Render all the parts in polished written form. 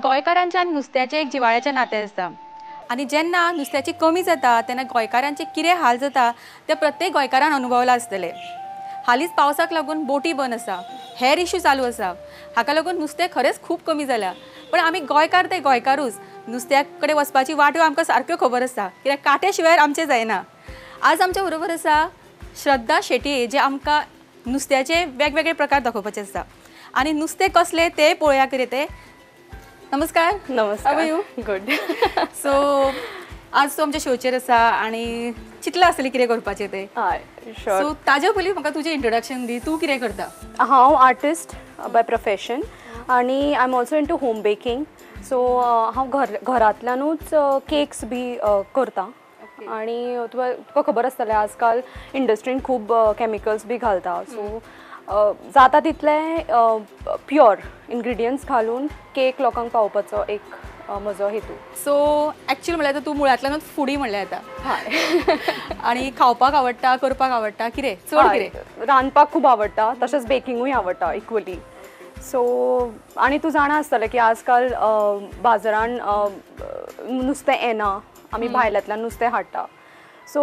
गोंयकारांच्या आनी नुस्त्याचें एक जिवाळ्याचें नातें आसता आनी जेन्ना नुस्त्याची कमी जाता तेन्ना गोंयकारांचे कितें हाल जाता ते प्रत्येक गोंयकारान अनुभवलां आसतलें. हालींच पावसाक लागून बोटी बंद आसा, हेर इश्यू चालू आसा, हाका लागून नुस्तें खरेंच खूब कमी जालां. पण आमी गोंयकार ते गोंयकारूच, नुस्त्या कडेन वचपाची वाट्यो आमकां सारक्यो खबर आसा, कित्याक कांटे शिवाय आमचें जायना. आज आमच्या बरोबर आसा श्रद्धा शेटये, जे आमकां नुस्त्याचे वेगवेगळे प्रकार दाखोवपाचे आसा आनी नुस्तें कसलें तें पळोवया कितें तें. नमस्कार. नमस्कार. How are you? Good. So आज तूं आमच्या शोचेर आसा आनी चिंतलां आसतलें कितें करपाचें तें. हय, शुअर. सो ताजे पयलीं म्हाका तुजें इंट्रोडक्शन दी, तूं कितें करता? हांव आर्टिस्ट बाय प्रोफेशन आनी I am also into home baking. So हांव घरांतल्यानूच केक्स बी करता. आनी तुका खबर आसतलें आजकाल इंडस्ट्रीन खूब केमिकल्स बी घालता. सो जाता तितलें प्युअर इन्ग्रिडियंट्स घालून केक लोकांक पावोवपाचो एक म्हजो हेतू. सो एक्चुअली म्हणल्यार तूं मुळांतल्यानूच फुडी म्हणल्यार येता. हय. आनी खावपाक आवडटा, करपाक आवडटा, कितें चड कितें? रांदपाक खूब आवडटा, तशेंच बेकिंगूय आवडटा इक्वली. सो आनी तूं जाणा आसतलें की आजकाल बाजारान नुस्तें येना, आमी भायल्यांतल्यान नुस्तें हाडटा. सो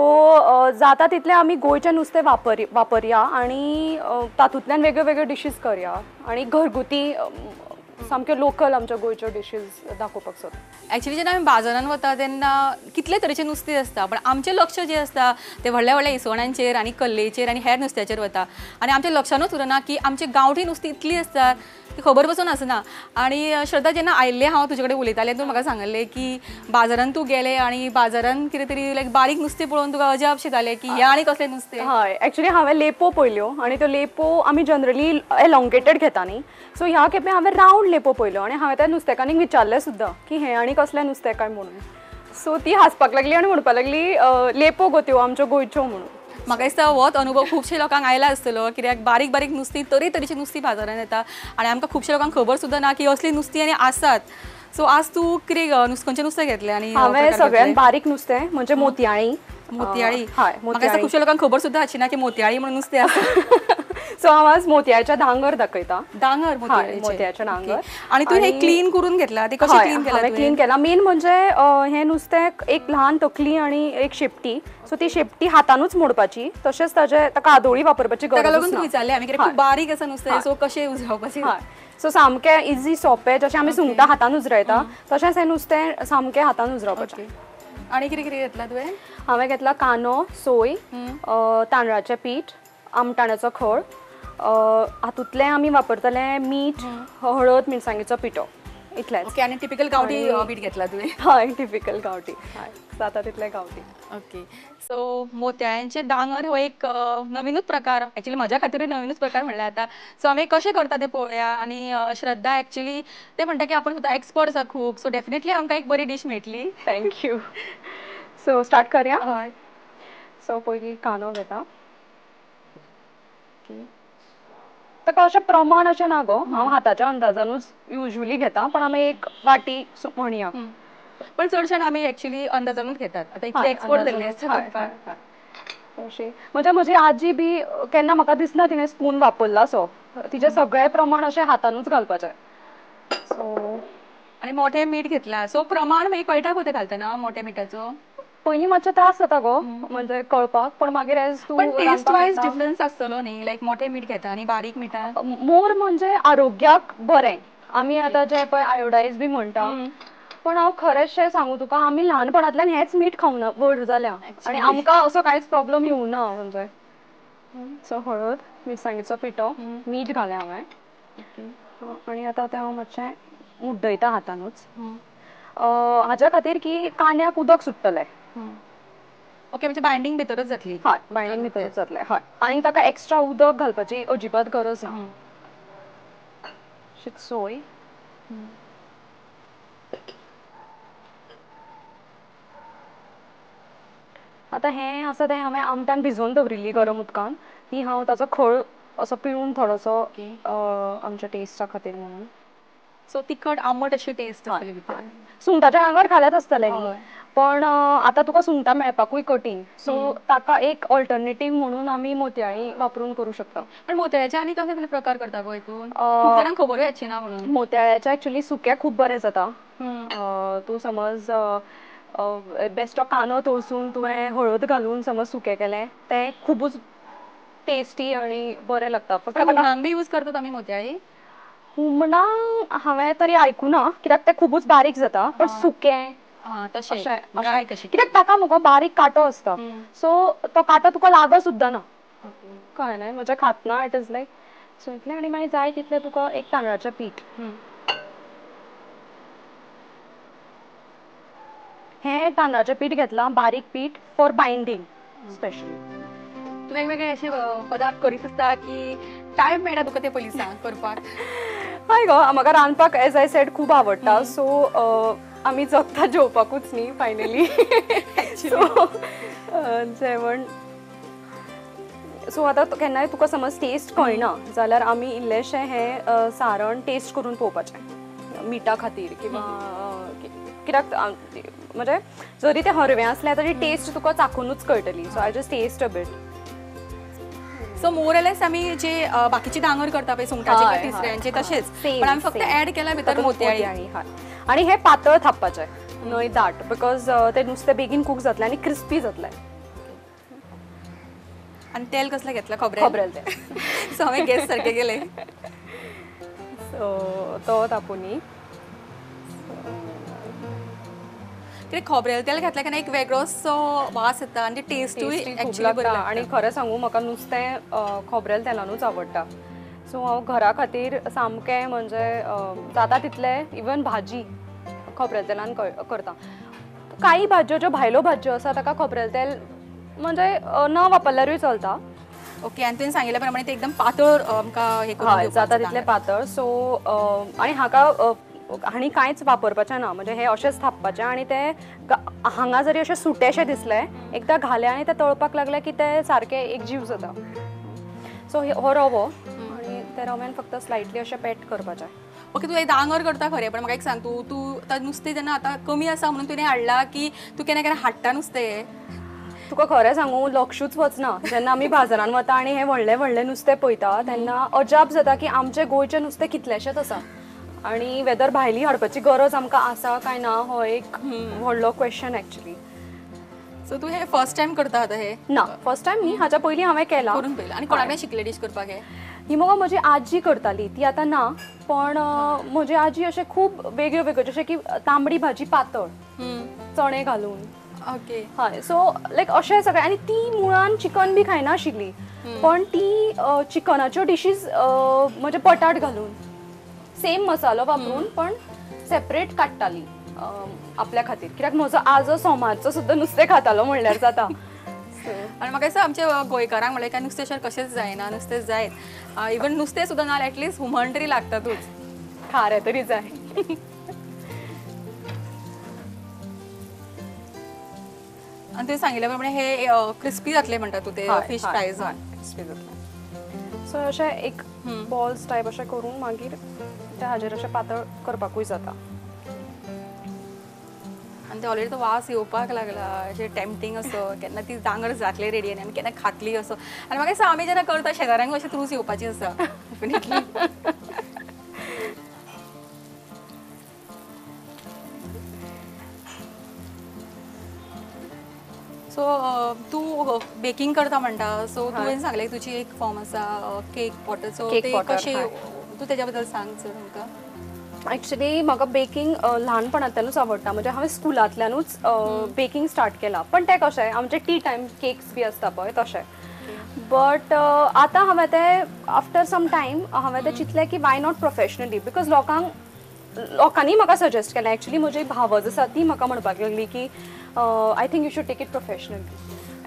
जाता तितलें आमी गोंयचें नुस्तें वापरया आनी तातूंतल्यान वेगळ्यो वेगळ्यो डिशीज करया आनी घरगुती सामक्यो लोकल आमच्या गोंयच्यो डिशीज दाखोवपाक सोदता. एक्चुअली जेन्ना आमी बाजारान वता तेन्ना कितले तरेचें नुस्तें आसता, पण आमचें लक्ष जें आसता तें व्हडल्या व्हडल्या इसवणांचेर आनी कल्लेचेर आनी हेर नुस्त्याचेर वता आनी आमच्या लक्षानूच उरना की आमचे गांवठी नुस्तीं इतलीं आसतात की खबर पसून आसना. आनी श्रद्धा, जेन्ना आयिल्लें हांव तुजे कडेन उलयतालें, तूं म्हाका सांगलें की बाजारान तूं गेलें आनी बाजारान कितें तरी लायक बारीक नुस्तें पळोवन तुका अजाप जालें की हें आनी कसलें नुस्तें. हय, एक्चुअली हांवें लेपो पळयल्यो आनी त्यो लेपो आमी जनरली एलोंगेटेड घेता न्ही. सो ह्या खेपे हांवें रावंड लेपो पळयल्यो आनी हांवें त्या नुस्तेकान्नीक विचारलें सुद्दां की हें आनी कसलें नुस्तें काय म्हणून. सो ती हांसपाक लागली आनी म्हणपाक लागली लेपो गो त्यो आमच्यो गोंयच्यो म्हणून. म्हाका दिसता होच अनुभव खुबशे लोकांक आयला आसतलो, कित्याक बारीक बारीक नुस्तीं तरेतरेचीं नुस्तीं बाजारान येता आनी आमकां खुबशे लोकांक खबर सुद्दां ना की असलीं नुस्तीं आनी आसात. सो आज तूं कितें खंयचें नुस्तें घेतलें? आनी हांवें सगळ्यांत बारीक नुस्तें म्हणजे मोतयाळी. मोतयाळी. हय, म्हाका दिसता खुबशे लोकांक खबर सुद्दां आसची ना की मोतयाळी म्हणून नुस्तें आसा. सो हांव आज मोतयाळ्याच्या डांगर दाखयता. डांगर, मोतयाळ्याचें डांगर. आनी तुवें हें क्लीन करून घेतलां, तें कशें क्लीन केलां? हांवें क्लीन केलां. मेन म्हणजे हें नुस्तें एक ल्हान तकली आनी एक शेपटी. सो ती शेपटी हातानूच मोडपाची, तशेंच ताजे ताका आदोळी वापरपाची गरज ताका लागून तूं विचारलें आमी कित्याक खूब बारीक आसा नुस्तें, सो कशें उजरावपाचें. हय, सो सामकें इजी सोंपें, जशें आमी सुंगटां हातान उजरायता तशेंच हें नुस्तें सामकें हातान उजरावपाचें. आनी कितें कितें घेतलां तुवें? हांवें घेतला कांदो, सोय, तांदळाचें पीठ, आमटाण्याचो खळ, हातूंतलें आमी वापरतले मीठ, हळद, मिरसांगेचो पिठो, इतलेंच. ओके, आनी टिपिकल गांवठी पीठ घेतला तुवें? हय, टिपिकल गांवठी. हय, जाता तितलें गांवठी. ओके, सो मोतयाळ्यांचें डांगर हो एक नवीनूच प्रकार, एक्चुअली म्हज्या खातीरूय नवीनूच प्रकार म्हणल्यार जाता. सो आमी कशें करता तें पळोवया. आनी श्रद्धा एक्चुअली तें म्हणटा की आपूण सुद्दां एक्सपर्ट आसा खूब, सो डेफिनेटली आमकां एक बरी डीश मेळटली. Thank you. So start करया? हय. सो पयलीं कांदो घेता. ताका अशें प्रमाण अशें ना गो, हांव हाताच्या अंदाजानूच युजली घेता, पण आमी एक वाटी म्हणया. पण चडशें आमी एक्चुअली अंदाजानूच घेतात. आतां इतले एक्सपर्ट जाल्ले आसता. अशी म्हणजे म्हजी आजी बी केन्ना म्हाका दिसना तिणें स्पून वापरला. सो तिचें सगळें प्रमाण अशें हातानूच घालपाचें. सो आनी मोठें मीठ घेतलां, सो प्रमाण मागीर कळटा गो तें घालतना मोठ्या मिठाचो? पयलीं मातशें त्रास जाता गो म्हणजे कळपाक, पण मागीर एज तूं पण टेस्ट वायज डिफरन्स आसतलो न्ही, लायक मोठें मीठ घेता आनी बारीक मिठान मोर म्हणजे आरोग्याक बरें. आमी आतां जें पळय आयोडायज बी म्हणटा, पण हांव खरेंचशें सांगू तुका, आमी ल्हानपणांतल्यान हेंच मीठ खावना व्हड जाल्या आनी आमकां असो कांयच प्रॉब्लम येवना म्हणजे. सो हळद, मिरसांगेचो पिठो, मीठ घालें हांवें आनी आतां तें हांव मातशें मुड्डयता हातानूच, हाज्या खातीर की कांद्याक उदक सुट्टलें. ओके, म्हणजे बायंडींग भितरच जातली. हय, बायंडींग भितरच जातलें. हय, आनी ताका एक्स्ट्रा उदक घालपाची अजिबात गरज ना. अशीच सोय. आतां हें आसा तें हांवें आमटान भिजोवन दवरिल्ली गरम उदकान, ती हांव ताचो खळ असो पिळून थोडोसो आमच्या टेस्टा खातीर म्हणून. सो तिखट आंबट अशी टेस्ट. सुंगटाच्या आंगार खाल्यात आसतलें न्ही, पण आतां तुका सुंगटां मेळपाकूय कठीण, सो ताका एक ऑल्टरनेटीव म्हणून आमी मोतयाळी वापरून करूं शकता. पण मोतयाळ्याचे आनी कसले कसले प्रकार करता गो हितून? खूब जाणांक खबरूय आसची ना म्हणून. मोतयाळ्याचे एक्चुअली सुकें खूब बरें जाता. तूं समज बेश्टो कांदो तळसून तुवें हळद घालून समज सुकें केलें तें खुबूच टेस्टी आनी बरें लागता. फक्त हुमणाक बी यूज करतात आमी मोतयाळी? हुमणाक हांवें तरी आयकुना, कित्याक तें खुबूच बारीक जाता. पण सुकें तशें कित्याक ताका मुगो बारीक कांटो आसता, सो तो कांटो तुका लागो सुद्दां ना. कळ्ळें न्हय? म्हणजे खातना it is like so इतलें. आनी मागीर जाय तितलें तुका एक तांदळाचें पीठ, हें तांदळाचें पीठ घेतलां बारीक पीठ फॉर बायंडींग स्पेशली. तूं वेगवेगळे अशे पदार्थ करीत आसता की टायम मेळटा तुका ते पयलीं सांग करपाक? हय गो, म्हाका रांदपाक एज I said खूब आवडटा. सो आमी जगता जेवपाकूच न्ही फायनली. सो जेवण सो आतां केन्नाय तुका समज टेस्ट कळना जाल्यार आमी इल्लेशें हें सारण टेस्ट करून पळोवपाचें मिठा खातीर किंवा कित्याक म्हणजे जरी तें हरवें आसलें तरी टेस्ट तुका चाखुनूच कळटली. So I just taste a bit. So more less आमी जे बाकीचे डांगर करता पळय सुंगटाचे तिसऱ्यांचे तशेंच, पण आमी फक्त ऍड केला भितर मोतयाळी. आनी हे पातळ थापपाचें न्हय दाट, because ते नुस्तें बेगीन कूक जातलें आनी क्रिस्पी जातलें. आनी तेल कसलें घेतलां? खोबरेल तेल. सो हांवें गॅस सारकें केलें. सो तो तापुनी कितें खोबरेल तेल घातलें काय एक वेगळोसो वास येता आनी टेस्टूय एक्चुअली बरी लागता. आनी खरें सांगू म्हाका नुस्तें खोबरेल तेलानूच आवडटा. सो हांव घरा खातीर सामकें म्हणजे जाता तितलें इवन भाजी खोबरेल तेलान करता. कांय भाजयो ज्यो भायल्यो भाजयो आसा ताका खोबरेल तेल म्हणजे न वापरल्यारूय चलता. ओके, आनी तुवें सांगिल्ल्या प्रमाणे ते एकदम पातळ आमकां हें करून जाता तितलें पातळ. सो आनी हाका आनी कांयच वापरपाचें ना, म्हणजे हे अशेंच थापपाचें आनी ते हांगा जरी अशें सुटेशें दिसलें एकदां घालें आनी ते तळपाक लागले की ते सारकें एकजीव जाता. सो हो रवो आनी त्या रव्यान फक्त स्लायटली अशें पेट करपाचें. ओके, तूं डांगर करता खरें, पण म्हाका एक सांग, तूं तूं आतां नुस्तें जेन्ना आतां कमी आसा म्हणून तुवें हाडलां की तूं केन्ना केन्ना हाडटा नुस्तें? तुका खरें सांगू लक्षूच वचना. जेन्ना आमी बाजारान वता आनी हें व्हडलें व्हडलें नुस्तें पळयता तेन्ना अजाप जाता की आमचें गोंयचें नुस्तें कितलेशेंच आसा आनी वेदर भायली हाडपाची गरज आमकां आसा काय ना हो एक व्हडलो क्वेश्चन एक्चुअली. सो तूं हें फर्स्ट टायम करता आतां हें? ना, फर्स्ट टायम न्ही, हाच्या पयलीं हांवें केलां. करून पळयलां. आनी कोणा कडेन शिकलें डीश करपाक हें? ही मगो म्हजी आजी करताली, ती आतां ना, पण म्हजी आजी अशें खूब वेगळ्यो वेगळ्यो जशें की तांबडी भाजी पातळ चणे घालून. ओके, हय. सो लायक अशें सगळें. आनी ती मुळान चिकन बी खायनाशिल्ली, पण ती चिकनाच्यो डिशीज म्हणजे बटाट घालून सेम मसालो वापरून पण सेपरेट काडटाली आपल्या खातीर, कित्याक म्हजो आजो सोमारचो सुद्दां नुस्तें खातालो म्हणल्यार जाता. आनी म्हाका दिसता आमच्या गोंयकारांक म्हणल्यार काय नुस्तें अशें कशेंच जायना, नुस्तें जायत इवन नुस्तें सुद्दां ना एटलिस्ट हुमण तरी लागतातूच, खारें तरी जाय. आनी तुवें सांगिल्ल्या प्रमाणे हे क्रिस्पी जातले म्हणटा तूं ते फीश फ्राय जावन क्रिस्पी जातले. सो अशें एक बॉल्स टायप अशें करून मागीर त्या हाजेर अशें पातळ करपाकूय जाता. आनी ते ऑलरेडी तो वास येवपाक लागला, अशें टेम्पटींग असो, केन्ना ती दांगर जातली रेडी आनी आमी केन्ना खातली असो. आनी म्हाका दिसता आमी जेन्ना करता शेजाऱ्यांक अशें रूच येवपाची आसा डेफिनेटली. सो तूं बेकींग करता म्हणटा, सो तुवें सांगलें तुजी एक फॉर्म आसा केक पॉटर, सो ते कशें तूं तेज्या बद्दल सांग चड आमकां. एक्चुअली म्हाका बेकींग ल्हानपणांतल्यानूच आवडटा, म्हणजे हांवें स्कुलांतल्यानूच बेकींग स्टार्ट केलां. पण तें कशें आमचे टी टायम केक्स बी आसता पळय तशें, बट आतां हांवें तें आफ्टर सम टायम हांवें तें चिंतलें की why not professionally, because लोकांनी म्हाका सजेस्ट केलें. एक्चुअली म्हजी भावज आसा ती म्हाका म्हणपाक लागली की I think you should take it professionally,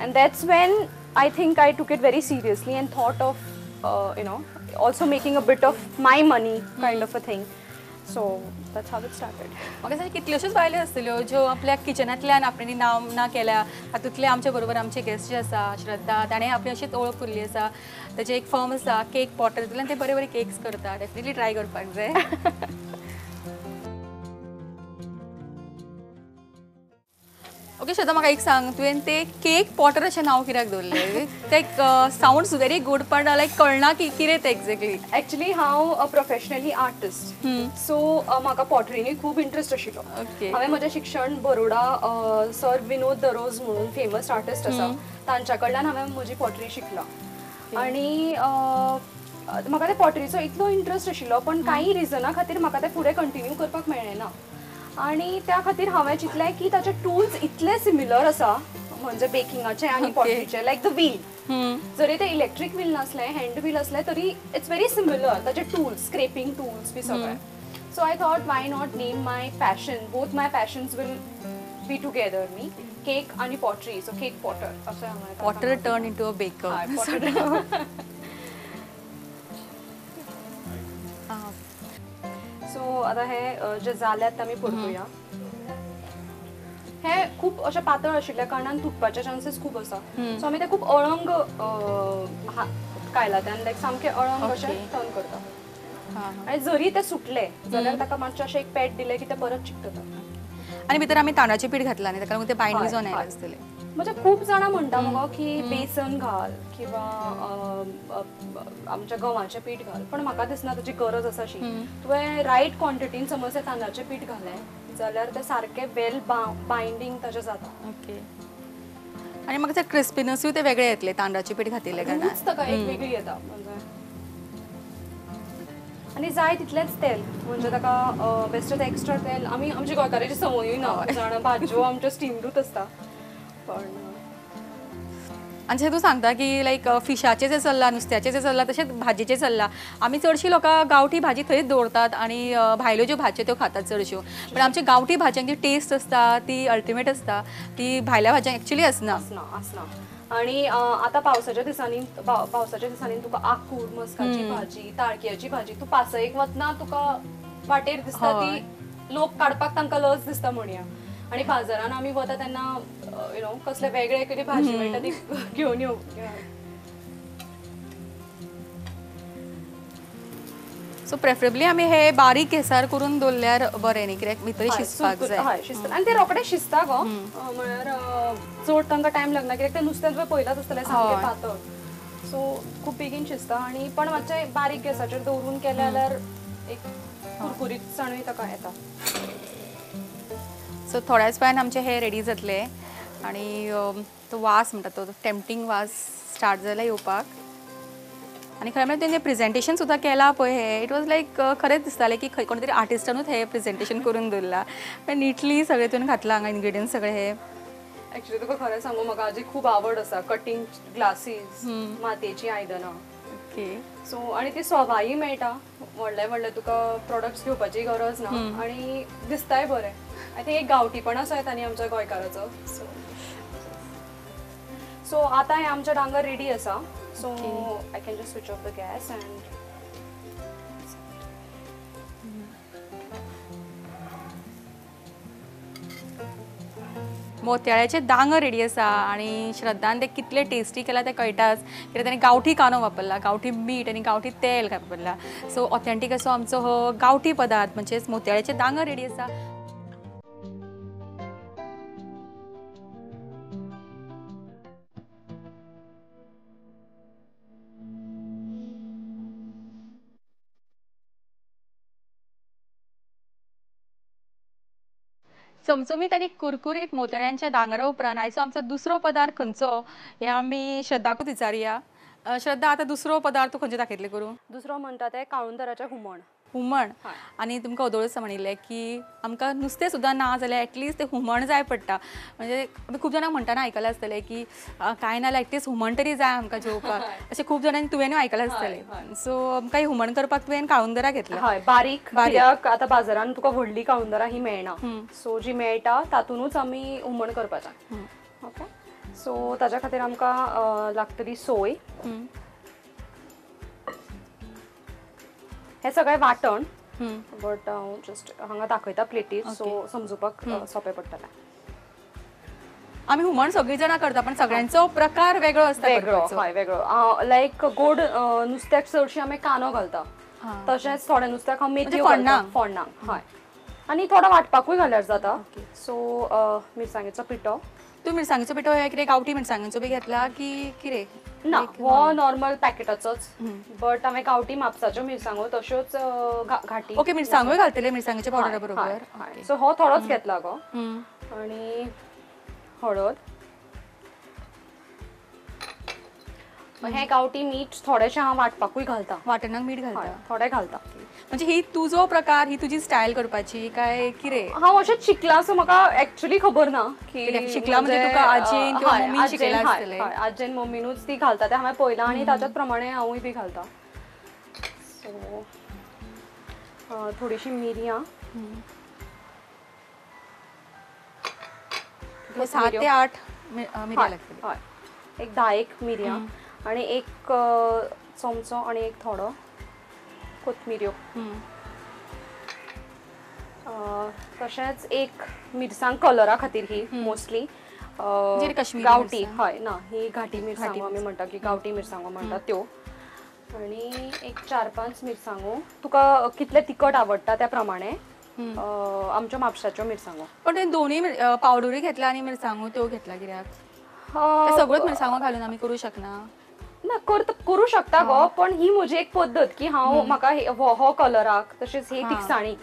and that's when I think I took it very seriously and thought of you know also making a bit of my money kind of a thing. So that's how it started. म्हाका दिसता कितल्योश्योच बायल्यो आसतल्यो ज्यो आपल्या किचनांतल्यान आपणे नाम ना केल्या, हातूंतले आमच्या बरोबर आमचे गेस्ट जे आसा श्रद्धा, ताणें आपली अशीच वळख केल्ली आसा. ताचें एक फर्म आसा केक पॉटर, तातूंतल्यान ते बरे बरे केक्स करता. डेफिनेटली ट्राय करपाक जाय. ओके श्रद्धा, म्हाका एक सांग, तुवें ते केक पॉटर अशें नांव कित्याक दवरलें? ते सावंड्स व्हेरी गूड, पण लायक कळना की कितें तें एक्झॅक्टली. एक्चुअली हांव प्रोफेशनली आर्टिस्ट, सो म्हाका पॉटरीनी खूब इंट्रस्ट आशिल्लो. हांवें म्हजें शिक्षण बरोडा सर विनोद दरोज म्हणून फेमस आर्टिस्ट आसा तांच्या कडल्यान हांवें म्हजी पॉटरी शिकला. आनी म्हाका ते पॉटरीचो इतलो इंट्रस्ट आशिल्लो, पण कांय रिजना खातीर म्हाका ते फुडें कंटिन्यू करपाक मेळ्ळें ना. आनी त्या खातीर हांवें चिंतलें की ताचे टूल्स इतले सिमिलर आसा, म्हणजे बेकिंगाचे आनी पॉटरीचे, लायक the wheel, जरी ते इलेक्ट्रीक व्हील नासलें, हँड व्हील आसलें तरी it's very similar, ताचे टूल्स, स्क्रेपिंग टूल्स बी सगळें. So I thought why not name my passion, both my passions will be together, me cake आनी पॉटरी, सो केक पॉटर अशें हांवें. Potter turn into a baker. So आतां हे जे जाल्यात ते आमी परतुया. हे खूब अशें पातळ आशिल्ल्या कारणान तुटपाचे चान्सीस खूब आसा, सो आमी ते खूब अळंग कायलांतल्यान लायक सामके अळंग अशें टर्न करता. आनी जरी ते सुटले जाल्यार ताका मातशें अशें एक पॅट दिलें की ते परत चिकटता. आनी भितर आमी तांदळाचें पीठ घातलां न्ही, ताका लागून ते बायंडूय जावन आयलें आसतलें. म्हणजे खूब जाणां म्हणटा मुगो की बेसन घाल किंवा आमच्या गंवाचें पीठ घाल, पण म्हाका दिसना ताची गरज आसा अशी. तुवें रायट क्वॉन्टिटीन समज तें तांदळाचें पीठ घालें जाल्यार तें सारकें वेल बायंडींग ताचें जाता. ओके. आनी म्हाका ते क्रिस्पिनसूय ते वेगळे येतले तांदळाचें पीठ घातिल्लें कारणान, ताका एक वेगळी येता. म्हणजे आनी जाय तितलेंच तेल, म्हणजे ताका बेस्टच एक्स्ट्रा तेल आमी आमच्या गोंयकाराची संवयूय ना जाणा, भाजयो आमच्यो स्टिम्डूच आसता. पण आनी जशें तूं सांगता की लायक फिशाचें जें चल्लां, नुस्त्याचें जें चल्लां, तशेंच भाजयेचें चल्लां. आमी चडशीं लोकां गांवठी भाजी थंयच दवरतात आनी भायल्यो ज्यो भाजयो त्यो खातात चडश्यो, पण आमच्या गांवठी भाजयांक जी टेस्ट आसता ती अल्टिमेट आसता, ती भायल्या भाजयांक एक्चुली आसना. आसना. आनी आतां पावसाच्या दिसांनी, पावसाच्या दिसांनी तुका आकूर, मस्काची भाजी, ताळकियाची भाजी, तूं पासयेक वतना तुका वाटेर दिसता ती लोक काडपाक तांकां लज दिसता म्हणया. आनी बाजारान आमी वता तेन्ना you know कसले वेगळे कितें भाजी मेळटा ती घेवन येव. सो प्रेफरेबली आमी हे बारीक गॅसार करून दवरल्यार बरें न्ही, कित्याक भितर शिजपाक जाय. हय शिजता, आनी ते रोखडे शिजता गो, म्हळ्यार चड तांकां टायम लागना, कित्याक ते नुस्तें तुवें पळयलांच आसतलें सामकें पातळ, सो खूब बेगीन शिजता. आनी पण मातशें बारीक गॅसाचेर दवरून केलें जाल्यार एक कुरकुरीतसाणूय ताका येता. सो थोड्याच वेळान आमचें हे रेडी जातलें आनी तो वास म्हणटा तो टेम्पटींग वास स्टार्ट जाला येवपाक. आनी खरें म्हळ्यार तेंचें प्रेजेंटेशन सुद्दां केलां पळय, हें it was लायक खरेंच दिसतालें की खंय कोण तरी आर्टिस्टानूच हें प्रेजेंटेशन करून दवरलां, निटली सगळें तुवें घातलां हांगा इनग्रिडियंट्स सगळे हे. एक्चुअली तुका खरें सांगू, म्हाका आजी खूब आवड आसा कटींग ग्लासीस, मातयेचीं आयदनां. ओके. सो आनी ती सवाय मेळटा, व्हडले व्हडले तुका प्रोडक्ट्स घेवपाची गरज ना आनी दिसताय बरें. I think एक गांवठीपण आसा येता न्ही आमच्या गोंयकाराचो. सो आतां हें आमचें डांगर रेडी आसा. So I can just switch off the gas and मोतयाळ्याचे डांगर रेडी आसा आनी श्रद्धान ते कितले टेस्टी केला ते कळटाच, कित्याक ताणें गांवठी कांदो वापरला, गांवठी मीठ आनी गांवठी तेल वापरला. सो ऑथेंटीक असो आमचो हो गांवठी पदार्थ म्हणजेच मोतयाळ्याचे डांगर रेडी आसा. चमचमीत आनी कुरकुरीत मोतयाळ्यांच्या डांगरा उपरांत आयचो आमचो दुसरो पदार्थ खंयचो हें आमी श्रद्धाकूच विचारुया. श्रद्धा, आतां दुसरो पदार्थ खंयचो दाखयतले करूं? दुसरो म्हणटा ते काळुंदराचें हुमण. हुमण. आनी तुमकां अदोळच म्हणिल्लें की आमकां नुस्तें सुद्दां ना जाल्यार एटलिस्ट तें हुमण जाय पडटा. म्हणजे आमी खूब जाणांक म्हणटाना आयकलां आसतलें की कांय ना जाल्यार एटलिस्ट हुमण तरी जाय आमकां जेवपाक, अशें खूब जाणांनी तुवेंनूय आयकलां आसतलें. सो आमकां हुमण करपाक तुवें काळुंदरां घेतलां. हय, बारीक, कित्याक आतां बाजारान तुका व्हडली काळुंदरां ही मेळना, सो जी मेळटा तातूंतच आमी हुमण करपाचें. ओके. सो ताच्या खातीर आमकां लागतली सोय, हे सगळें वांटण, बट हांव जस्ट हांगा दाखयता प्लेटीर, सो समजुपाक सोंपें पडटलें. आमी हुमण सगळीं जाणां करता, पण सगळ्यांचो प्रकार वेगळो आसता. वेगळो, हय वेगळो. लायक गोड नुस्त्याक चडशी आमी कांदो घालता, तशेंच थोड्या नुस्त्याक हांव मेथयो घालता फोण्णाक. हय, आनी थोडो वांटपाकूय घाल्यार जाता. सो मिरसांगेचो पिठो, तूं मिरसांगेचो पिठो हे कितें गांवठी मिरसांगेचो बी घेतला की कितें? ना, हो नॉर्मल पॅकेटाचोच, बट हांवें गांवठी म्हापसाच्यो मिरसांगो तश्योच घाटी. ओके, मिरसांगोय घालतले मिरसांगेच्या पावडरा बरोबर. सो हो थोडोच घेतला गो. आनी हळद, हे गांवठी मीठ थोडेशें हांव वांटपाकूय घालता. वाटणाक मीठ घालता? थोडें घालता. म्हणजे ही तुजो प्रकार, ही तुजी स्टायल करपाची काय कितें? हांव अशें शिकलां, सो म्हाका एक्चुअली खबर ना की शिकलां म्हणजे तुका आजेन किंवा मम्मीन शिकयलां आसतलें. आजेन मम्मीनूच ती घालता तें हांवें पळयलां आनी ताच्याच प्रमाणे हांवूय बी घालता. सो थोडीशी मिरयां, 7 ते 8 मिरयां लागतली. हय, एक 10 मिरयां आणि एक चमचो आणि एक थोडो कोथमिऱ्यो. तशेंच एक मिरसांग कलरा खातीर, ही मोस्टली गांवठी. हय ना, ही घाटी मिरसांगो आमी म्हणटा की गांवठी मिरसांगो म्हणटा त्यो. आनी एक 4-5 मिरसांगो, तुका कितले तिखट आवडटा त्या प्रमाणे आमच्यो म्हापशाच्यो मिरसांगो. पण तुवें दोनूय पावडरूय घेतला आनी मिरसांगो त्यो घेतला कित्याक? सगळ्योच मिरसांगो घालून आमी करूं शकना? ना, करूं शकता गो, पण ही म्हजी एक पद्दत की हांव म्हाका हो कलराक तशेंच ही तिखसाणीक,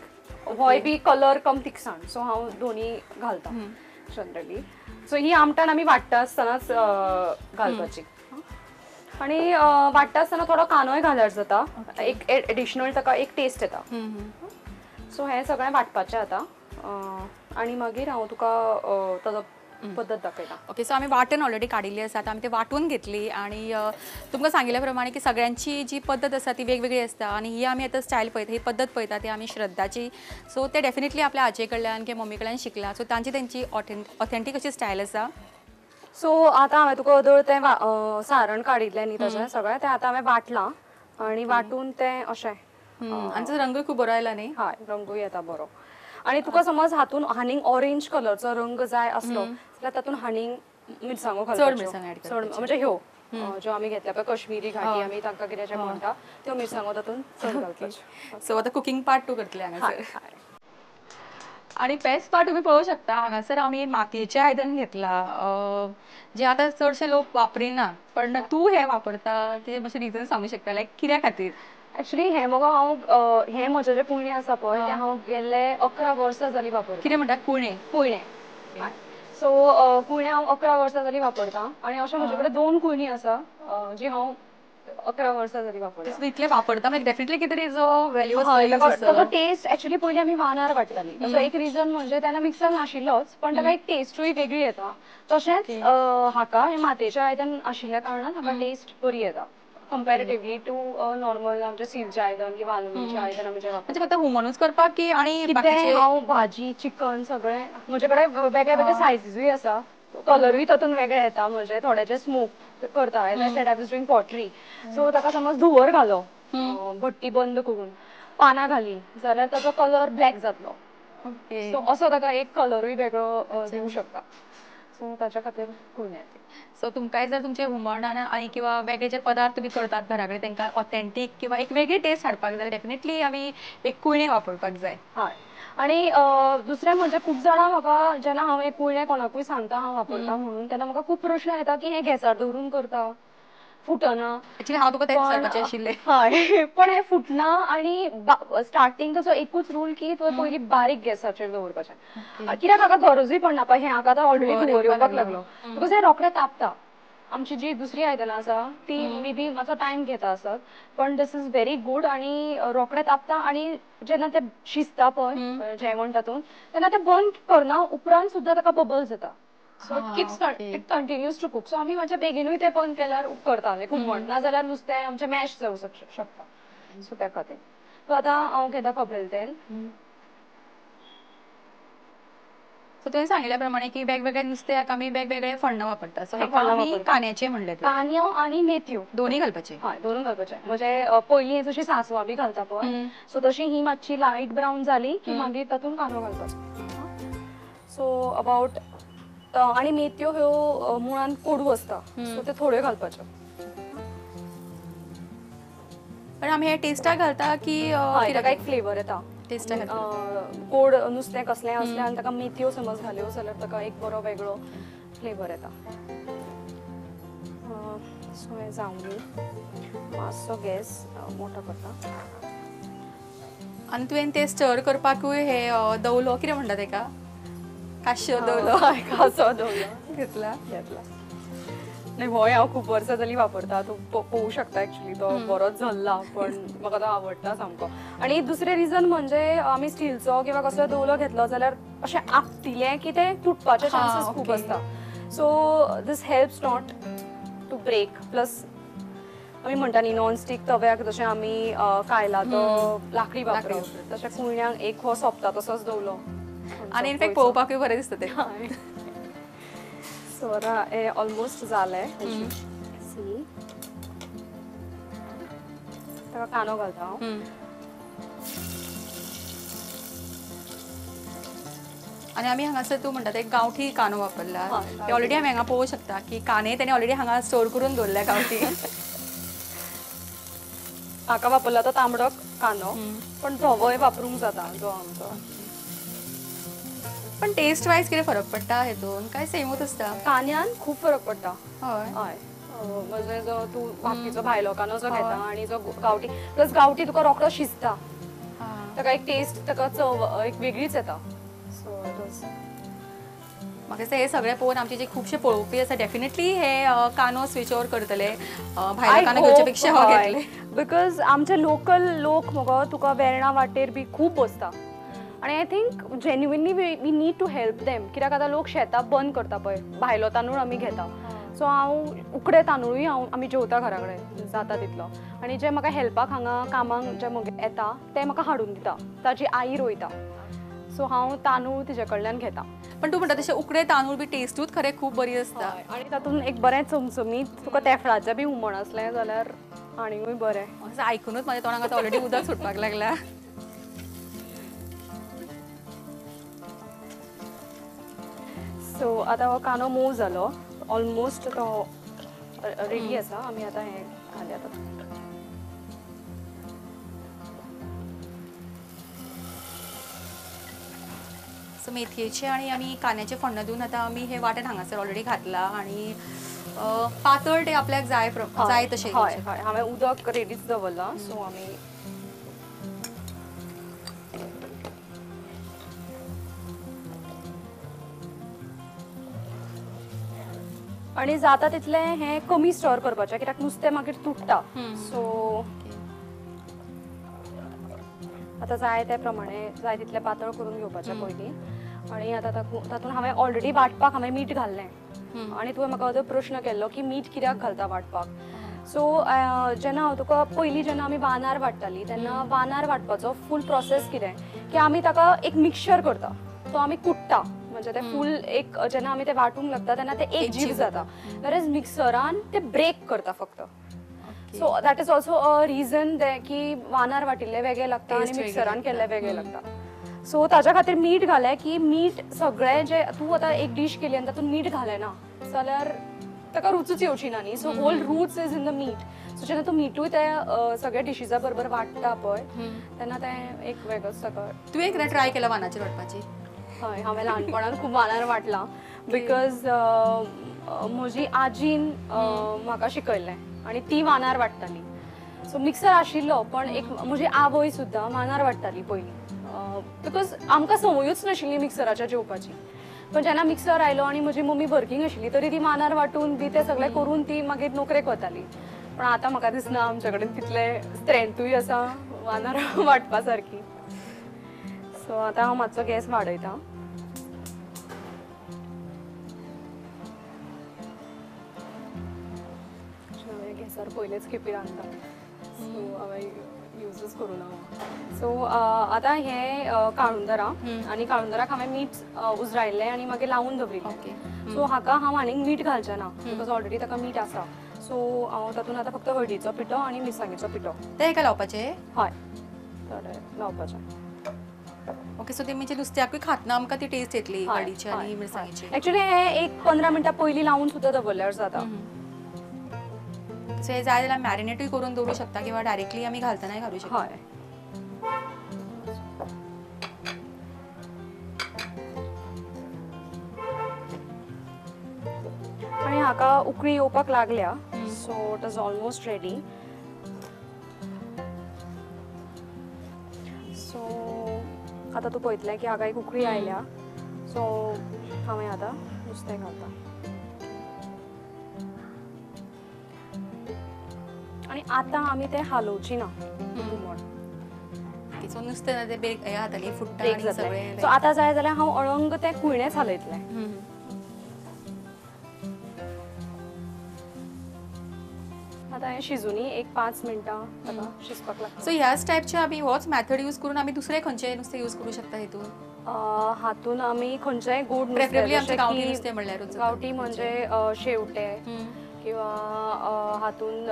होय बी कलर कम तिखसाण, सो हांव दोनी घालता जनरली. सो ही आमटाण आमी वांट्टा आसतनाच घालपाची. आनी वांट्टा आसतना थोडो कांदोय घाल्यार जाता, एक एडिशनल ताका एक टेस्ट येता. सो हें सगळें वांटपाचें आतां आनी मागीर हांव तुका ताजो पद्दत दाखयता. ओके, सो आमी वांटण ऑलरेडी काडिल्ली आसा, आतां आमी ते वांटून घेतली. आनी तुमकां सांगिल्ल्या प्रमाणे की सगळ्यांची जी पद्दत आसा ती वेगवेगळी आसता आनी ही आमी आतां स्टायल पळयता, ही पद्दत पळयता ती आमी श्रद्धाची. सो ते डेफिनेटली आपल्या आजे कडल्यान किंवा मम्मी कडल्यान शिकला, सो तांची तेंची ऑथेंटीक अशी स्टायल आसा. सो आतां हांवें तुका अदळ तें सारण काडिल्लें न्ही ताजें सगळें, तें आतां हांवें वांटलां आनी वांटून तें अशें. आनी रंगूय खूब बरो आयला न्ही? हय, रंगूय येता बरो. आनी तुका समज हातून हानीक ऑरेंज कलरचो रंग जाय आसलो जाल्यार तातूंत हानीक मिरसांगो घालपाच्यो, चड मिरसांगो ऍड चड, म्हणजे ह्यो ज्यो आमी घेतल्या पळय कश्मीरी घाटी आमी तांकां कितें जें म्हणटा त्यो मिरसांगो तातूंत चड घालपाच्यो. सो आतां कुकींग पार्ट 2 करतले हांगासर. आनी बेस्ट पार्ट तुमी पळोवंक शकता, हांगासर आमी मातयेचें आयदन घेतलां जें आतां चडशे लोक वापरिना, पण तूं हें वापरता तें मातशें रिजन सांगूंक शकता, लायक कित्या खातीर? एक्चुअली हें मगो हांव हें म्हजें जें कुळणें आसा पळय तें हांव गेल्ले 11 वर्सां जालीं वापरता. कितें म्हणटा कुळणें? कुळणें. सो कुळणें हांव 11 वर्सां जालीं वापरता आनी अशें म्हजे कडेन 2 कुळणीं आसा जी हांव 11 वर्सां जालीं वापरता. इतलें वापरता म्हणजे डेफिनेटली कितें तरी जो व्हॅल्यू आसता ताजो टेस्ट. एक्चुअली पयलीं आमी वानार वांट्टालीं, ताजो एक रिजन म्हणजे तेन्ना मिक्सर नाशिल्लोच, पण ताका एक टेस्टूय वेगळी येता. तशेंच हाका हें मातयेचें आयदन आशिल्ल्या कारणान हाका टेस्ट बरी येता कंपॅरेटिवली टू नॉर्मल आमचे स्टीलचें आयदन किंवा अल्युमिनियमचें आयदन आमी जें वापरता. म्हणजे फक्त हुमणूच करपाक की आनी कितें हांव भाजी चिकन सगळें म्हजे कडेन वेगळे वेगळे सायजीजूय आसा, कलरूय तातूंत वेगळे येता. म्हणजे थोड्याचे स्मोक करता, as I said I was doing pottery, so ताका समज धुंवर घालो, भट्टी बंद करून पानां घाली जाल्यार ताचो कलर ब्लॅक जातलो. सो असो ताका एक कलरूय वेगळो दिवंक शकता. सो ताच्या खातीर कुळणें. सो तुमकांय जर तुमचें हुमण आनी किंवा वेगळे जे पदार्थ तुमी करतात घरा कडेन तांकां ऑथेंटीक किंवा एक वेगळी टेस्ट हाडपाक जाय, डेफिनेटली आमी एक कुळणें वापरपाक जाय. हय, आनी दुसरें म्हणजे खूब जाणां म्हाका जेन्ना हांव हें कुळणें कोणाकूय सांगता हांव वापरता म्हणून, तेन्ना म्हाका खूब प्रश्न येता की हें गॅसार दवरून करता फुटना. एक्चुअली हांव तुका तेंच सांगपाचें आशिल्लें. हय, पण हें फुटना. आनी स्टार्टींग ताचो एकूच रूल की तुवें पयलीं बारीक गॅसाचेर दवरपाचें, कित्याक हाका गरजूय पडना. पळय हें हाका आतां ऑलरेडी धुंवर येवपाक लागलो, because हें रोखडें तापता. आमची जी दुसरी आयदनां आसा ती मे बी मातसो टायम घेता आसत, पण this is very good आनी रोखडें तापता. आनी जेन्ना तें शिजता पळय जेवण तातूंत, तेन्ना तें बंद करना उपरांत सुद्दां ताका बबल्स येता. So it keeps it continues to cook. So आमी मातशें बेगिनूय तें बंद केल्यार उपकरता हुमण, नाजाल्यार नुस्तें आमचें मॅश जावंक शकता. सो त्या खातीर सो आतां हांव घेता खोबरेल तेल. सो तुवें सांगिल्ल्या प्रमाणे की वेगवेगळे नुस्त्याक आमी वेगवेगळे फण्णां वापरता. सो आमी कांद्याचे म्हणले, कांदो आनी मेथयो दोनूय घालपाचे. हय, दोनूय घालपाचे. म्हणजे पयलीं जशी सांसवां बी घालता पळय, सो तशी ही मातशी लायट ब्रावन जाली की मागीर तातूंत कांदो घालपाचो. सो अबाउट आनी मेथयो ह्यो मुळान कोडू आसता, सो ते थोड्यो घालपाच्यो. पण आमी हे टेस्टाक घालता की ताका एक फ्लेवर येता टेस्टाक? गोड नुस्तें कसलें आसलें आनी ताका मेथयो समज घाल्यो जाल्यार ताका एक बरो वेगळो फ्लेवर येता. सो हें जावनी मातसो गॅस मोठो करता. आनी तुवें ते स्टर करपाकूय हे दवलो कितें म्हणटा तेका, काश्यो दवलो, कासो दवलो घेतला घेतला. नाही होय हांव खूब वर्सां जाली वापरता, तूं पळोवंक शकता एक्चुली तो बरोच झल्ला, पण म्हाका तो आवडटा सामको. आनी दुसरें रिजन म्हणजे आमी स्टीलचो किंवा कसलो दवलो घेतलो जाल्यार अशें आपटिलें की ते तुटपाचे चान्सीस खूब आसता. So this helps not to break. Plus आमी म्हणटा न्ही नॉन स्टीक तव्याक जशें आमी कायला तो लाकडी वापरप, तशें कुळण्याक एक हो सोंपता तसोच दवलो. आनी इनफॅक्ट पळोवपाकूय बरें दिसता तें. सो आतां हें ऑलमोस्ट जालें. सी ताका कांदो घालता हांव. आनी आमी हांगासर तूं म्हणटा ते गांवठी कांदो वापरला, ते ऑलरेडी आमी हांगा पळोवंक शकता की कांदे तेणी ऑलरेडी हांगा स्टोर करून दवरल्या गांवठी. हाका वापरला तो तांबडो कांदो, पण धवोय वापरूंक जाता जो आमचो. पण टेस्ट वायज कितें फरक पडटा हेतून काय सेमूच आसता? कांद्यान खूब फरक पडटा. हय हय, म्हणजे जो तूं बाकीचो भायलो कांदो जो घेता आनी जो गांवठी, प्लस गांवठी तुका रोखडो शिजता, ताका एक टेस्ट, ताका चव एक वेगळीच येता. सो म्हाका दिसता हे सगळें पळोवन आमचे जे खुबशे पळोवपी आसा डेफिनेटली हे कांदो स्विच ओवर करतले, भायलो कांदो घेवचे पेक्षा हो घेतले. Because आमचे लोकल लोक मगो तुका वेर्णा वाटेर बी खूब बसता आनी I think genuinely we need to help them. कित्याक आतां लोक शेतां बंद करता पळय, भायलो तांदूळ आमी घेता. सो हांव उकडे तांदूळूय हांव आमी जेवता घरा कडेन जाता तितलो. आनी जे म्हाका हेल्पाक हांगा कामाक जे म्हगे येता ते म्हाका हाडून दिता, ताजी आई रोयता. सो हांव तांदूळ तिजे कडल्यान घेता. पण तूं म्हणटा तशें उकडे तांदूळ बी टेस्टूच खरें खूब बरी आसता. आनी तातूंत एक बरें चमचमीत तुका तेफळाचें बी हुमण आसलें जाल्यार आनीकूय बरें. आयकुनूच म्हाज्या तोंडाक आतां ऑलरेडी उदक सुटपाक लागला. सो आतां हो कांदो मोव जालो, ऑलमोस्ट तो रेडी आसा. आमी आतां हें घालया तातूंत. सो मेथयेचे आनी आमी कांद्याचे फोण्ण दिवन आतां आमी हे वांटण हांगासर ऑलरेडी घातला आनी पातळ ते आपल्याक जाय जाय तशें. हय हय, हांवें उदक रेडीच दवरलां. सो आमी आनी जाता तितलें हें कमी स्टोर करपाचें कित्याक नुस्तें मागीर तुट्टा. सो आतां जाय ते प्रमाणे जाय तितलें पातळ करून घेवपाचें पयलीं. आनी आतां तातूंत हांवें ऑलरेडी वांटपाक हांवें मीठ घाल्लें. आनी तुवें म्हाका अदर प्रश्न केल्लो की मीठ कित्याक घालता वांटपाक. सो जेन्ना हांव तुका पयलीं जेन्ना आमी वानार वांट्टालीं तेन्ना वानार वांटपाचो फूल प्रोसेस कितें की आमी ताका एक मिक्सचर करता, तो आमी कुट्टा, म्हणजे ते फूल एक जेन्ना आमी ते वांटूंक लागता तेन्ना ते एक जीव जाता, वेरएज मिक्सरान ते ब्रेक करता फक्त. So that is also a reason की वानार वाटिल्ले वेगळे लागता आनी मिक्सरान केल्ले वेगळे लागता. सो ताज्या खातीर मीठ घालें की मीठ सगळें जे तूं आतां एक डीश केली आनी तातूंत मीठ घालें ना जाल्यार ताका रुचूच येवची ना न्ही. सो होल रूच is in the मीठ. सो जेन्ना तूं मिठूय त्या सगळ्या डिशीजा बरोबर वांट्टा पळय तेन्ना तें एक वेगळोच ताका. तुवें एकदां ट्राय केला वानाचेर वांटपाची? हय, हांवें ल्हानपणान खूब वानार वांटलां because म्हजी आजीन म्हाका शिकयल्लें आनी ती वानार वांट्टाली. सो मिक्सर आशिल्लो पण एक म्हजी आवय सुद्दां वानार वांट्टाली पयलीं because आमकां संवयूच नाशिल्ली मिक्सराच्या जेवपाची. पण जेन्ना मिक्सर आयलो आनी म्हजी मम्मी वर्कींग आशिल्ली तरी ती वानार वांटून बी तें सगळें करून ती मागीर नोकरेक वताली. पण आतां म्हाका दिसना आमच्या कडेन तितलें स्ट्रेंथूय आसा वानार वांटपा सारकी. सो आतां हांव मातसो गॅस वाडयता. गॅसार पयलेच खेपे रांदता, सो हांवें युजूच करूं ना. सो आतां हें काळुंदरां आनी काळुंदराक हांवें मीठ उजरायल्लें आनी मागीर लावून दवरिल्लें. सो हाका हांव आनीक मीठ घालचें ना because already ताका मीठ आसा. सो हांव तातूंत आतां फक्त हळदीचो पिठो आनी मिरसांगेचो पिठो. तें हेका लावपाचें? हय, थोडें लावपाचें. ओके, सो ते म्हणजे नुस्त्याकूय खातना आमकां ती टेस्ट येतली हळदीची आनी मिरसांगेची. एक्चुअली हें एक 15 मिनटां पयलीं लावून सुद्दां दवरल्यार जाता. सो हे जाय जाल्यार मॅरिनेटूय करून दवरूं शकता किंवा डायरेक्टली आमी घालतनाय घालूं शकता. हय, हाका उकळी येवपाक लागल्या, so it is almost ready. So आतां तूं पळयतलें की हाका एक उकळी आयल्या, सो हांवें आतां नुस्तें घालता आनी आतां आमी तें हालोवची ना हुमण. सो नुस्तें तें ब्रेक जातली, फुट्टा सगळें. सो आतां जाय जाल्यार हांव अळंग तें कुयणेंच हालयतलें. आतां हें शिजूनी एक 5 मिनटां ताका शिजपाक लागता. सो ह्याच टायपचे आमी होच मेथड यूज करून आमी दुसरे खंयचे नुस्तें यूज करूं शकता हितून? हातून आमी खंयचेय गोड प्रेफरेबली आमचें गांवठी नुस्तें म्हणल्यारूच. गांवठी म्हणजे शेवटे किंवा हातून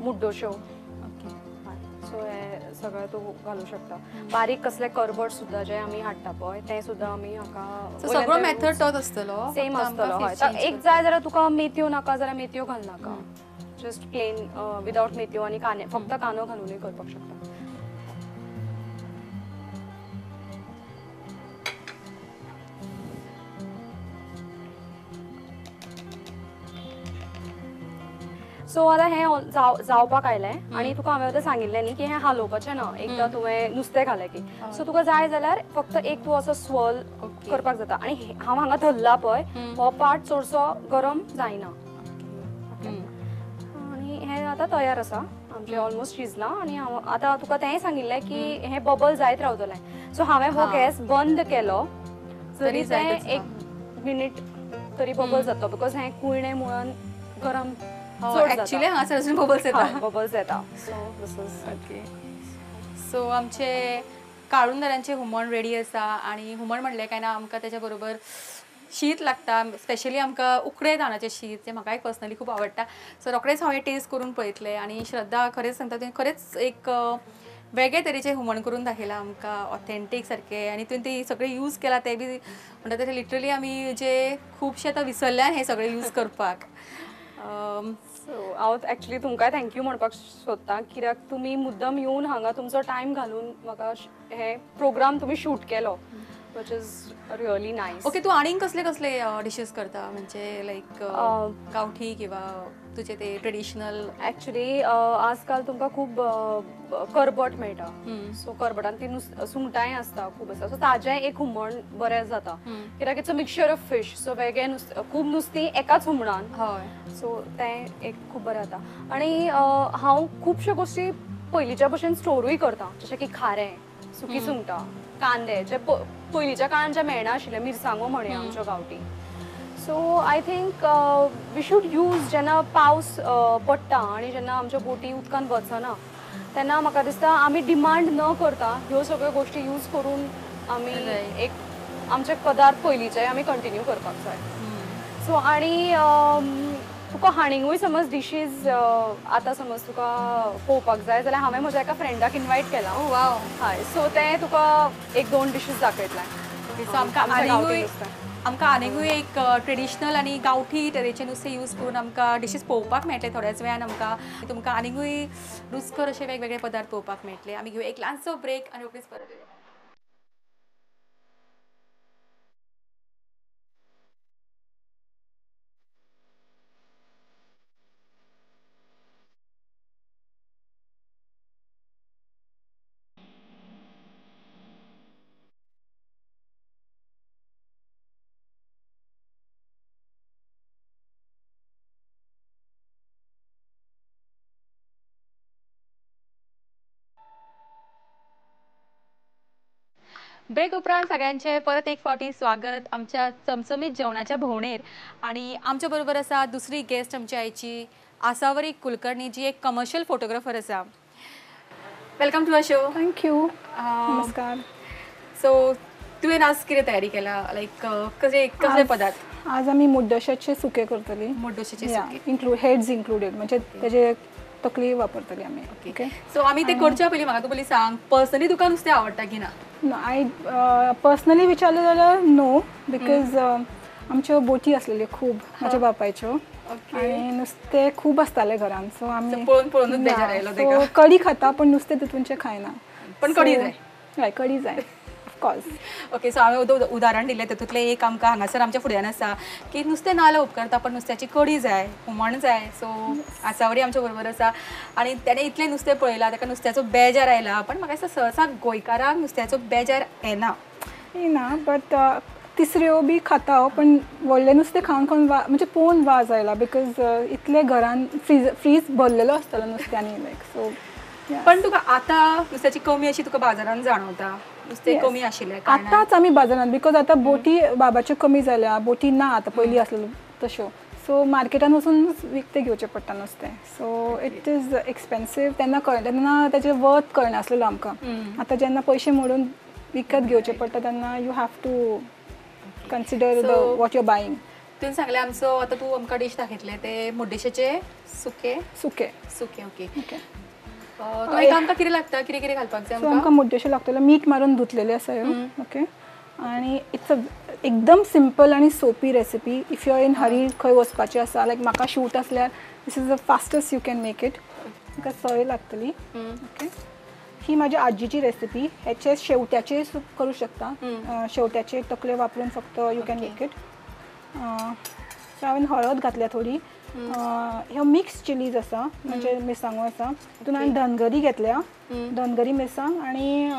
मुड्डोश्यो, सो हे सगळें तूं घालूं शकता. बारीक कसले करबट सुद्दां जे आमी हाडटा पळय तें सुद्दां आमी हाका सगळो मेथड तोच आसतलो, सेम आसतलो. हय, एक जाय जाल्यार तुका मेथयो नाका जाल्यार मेथयो घालनाका, जस्ट प्लेन विदाउट मेथयो आनी कांदे, फक्त कांदो घालूनय करपाक शकता. सो आतां हें जावपाक आयलें आनी तुका हांवें आतां सांगिल्लें न्ही की हें हालोवपाचें ना एकदां तुवें नुस्तें घालें की. सो तुका जाय जाल्यार फक्त एक तूं असो स्वर्ल करपाक जाता. आनी हांव हांगा धरला पळय हो पार्ट चडसो गरम जायना. आनी हें आतां तयार आसा आमचें, ऑलमोस्ट शिजलां. आनी हांव आतां तुका तेंय सांगिल्लें की हें बबल जायत रावतलें. सो हांवें हो गॅस बंद केलो तरी तें 1 मिनीट तरी बबल जातलो, because हें कुळणें मुळान गरम एक्चुअली हांगासर अजून बबल्स येता, बबल्स येता. So this is okay. So आमचे काळुंदरांचे हुमण रेडी आसा. आनी हुमण म्हणलें काय ना आमकां तेच्या बरोबर शीत लागता, स्पेशली आमकां उकडे तांदळाचें शीत जें म्हाका एक पर्सनली खूब आवडटा. सो रोखडेंच हांव हें टेस्ट करून पळयतलें. आनी श्रद्धा खरेंच सांगता, तुवें खरेंच एक वेगळे तरेचें हुमण करून दाखयलां आमकां, ऑथेंटीक सारकें. आनी तुवें ती सगळें यूज केलां तें बी म्हणटा तशें लिटरली आमी जे खुबशे आतां विसरल्यान हें सगळें यूज करपाक. सो हांव एक्चुअली तुमकां thank you म्हणपाक सोदता, कित्याक तुमी मुद्दम येवन हांगा तुमचो टायम घालून म्हाका हे प्रोग्राम तुमी शूट केलो, which is really nice. Okay, तूं आनीक कसले कसले डिशीज करता म्हणजे लायक गांवठी किंवा तुजे ते ट्रेडिशनल? एक्चुअली आजकाल तुमकां खूब करबट मेळटा, सो करबटान ती सुंगटांय आसता खूब आसता. सो ताजें एक हुमण बरें जाता, कित्याक it's a mixture of fish. So वेगळे नुस्तें, खूब नुस्तीं एकाच हुमणान, हय, सो तें एक खूब बरें जाता. आनी हांव खुबश्यो गोश्टी पयलींच्या भशेन स्टोरूय करता, जशें की खारें, सुकी सुंगटां, कांदे जे पयलींच्या काळान जे मेळनाशिल्ले, मिरसांगो म्हणया आमच्यो गांवठी. So I think we should use, जेन्ना पावस पडटा आनी जेन्ना आमच्यो बोटी उदकान वचना तेन्ना म्हाका दिसता आमी डिमांड न करता ह्यो सगळ्यो गोश्टी यूज करून आमी एक आमचे पदार्थ पयलींचे आमी कंटिन्यू करपाक जाय. सो आनी तुका हाणिंगूय समज डिशीज आतां समज तुका पळोवपाक जाय जाल्यार हांवें म्हज्या एका फ्रेंडाक इनवायट केला. वाव. हय, सो तें तुका 1-2 डिशीज दाखयतलें. सो आमकां आनीकूय एक ट्रेडिशनल आनी गांवठी तरेचें नुस्तें यूज करून आमकां डिशीज पळोवपाक मेळटले थोड्याच वेळान. आमकां तुमकां आनीकूय रुचकर अशे वेगवेगळे पदार्थ पळोवपाक मेळटले. आमी घेवया एक ल्हानसो ब्रेक आनी रोखडीच परत येवया. ब्रेक उपरांत सगळ्यांचे परत एक फावटी स्वागत आमच्या चमचमीत जेवणाच्या भोंवणेर. आनी आमच्या बरोबर आसा दुसरी गेस्ट आमची आयची, आसावरी कुलकर्णी, जी एक कमर्शियल फोटोग्राफर आसा. Welcome to our show. Thank you. नमस्कार. सो तुवें आज कितें तयारी केला, लायक कसले कसले पदार्थ? आज आमी मुड्डशाचे सुके करतली. मुड्डशाचे सुके इन्क्लूड, हेड्स इन्क्लुडेड, म्हणजे तेजे तकली वापरतली आमी. ओके. सो आमी ते करच्या पयलीं म्हाका तूं पयलीं सांग, पर्सनली तुका नुस्तें आवडटा की ना? I personally विचारलें जाल्यार नो, because आमच्यो बोटी आसलेल्यो खूब म्हाज्या बापायच्यो, आनी नुस्तें खूब आसतालें घरान. सो आमी पळोवन पळोवनूच बेजार आयलो तेका. कडी खाता पण नुस्तें तितूनचें खायना, पण कडी जाय. हय, कडी जाय cause. Okay, so हांवें उदाहरण दिलें तातूंतलें एक आमकां हांगासर आमच्या फुड्यान आसा की नुस्तें ना जाल्यार उपकारता पण नुस्त्याची कडी जाय, हुमण जाय. सो आसावरी आमच्या बरोबर आसा आनी तेणें इतलें नुस्तें पळयलां, ताका नुस्त्याचो बेजार आयला, पण म्हाका दिसता सहसा गोंयकारांक नुस्त्याचो बेजार येना. येना, बट तिसऱ्यो बी खाता हांव, पण व्हडलें नुस्तें खावन खावन म्हणजे पळोवन वाज आयला because इतले घरान फ्रीज भरलेलो आसतलो नुस्त्यांनी लायक. सो पण तुका आतां नुस्त्याची कमी अशी तुका बाजारान जाणवता? नुस्तें कमी आशिल्लें आतांच आमी बाजारान because आतां बोटी बाबाच्यो कमी जाल्या, बोटी ना आतां पयलीं आसलेल्यो तश्यो. सो मार्केटान वचून विकतें घेवचें पडटा नुस्तें. So it is expensive. तेन्ना कळना, तेन्ना तेजें वर्थ कळनासलेलो आमकां. आतां जेन्ना पयशे मोडून विकत घेवचें पडटा तेन्ना you have to consider the what you are buying. तुवें सांगलें आमचो आतां तूं आमकां डीश दाखयतलें ते मुड्डेशेचे सुके सुके सुके. ओके, तो एक आमकां कितें लागता, कितें कितें घालपाक जाय? सो आमकां मुड्डेशे लागतले, मीठ मारून धुतलेले आसा ह्यो. ओके, आनी it's a एकदम सिंपल आनी सोपी recipe. If you are in hurry, खंय वचपाचें आसा, लायक म्हाका शूट आसल्यार this is the fastest you can make it. तुका सोय लागतली. ओके, ही माझ्या आजीची रेसिपी. हेचे शेवट्याचे सूप करू शकता, शेवट्याचे तकले वापरून फक्त you can make it. So हांवें हळद घातल्या थोडी. ह्यो मिक्स चिलीज आसा, म्हणजे मिरसांगो आसा, तितून हांवें धनगरी घेतल्या, धनगरी मिरसांग आनी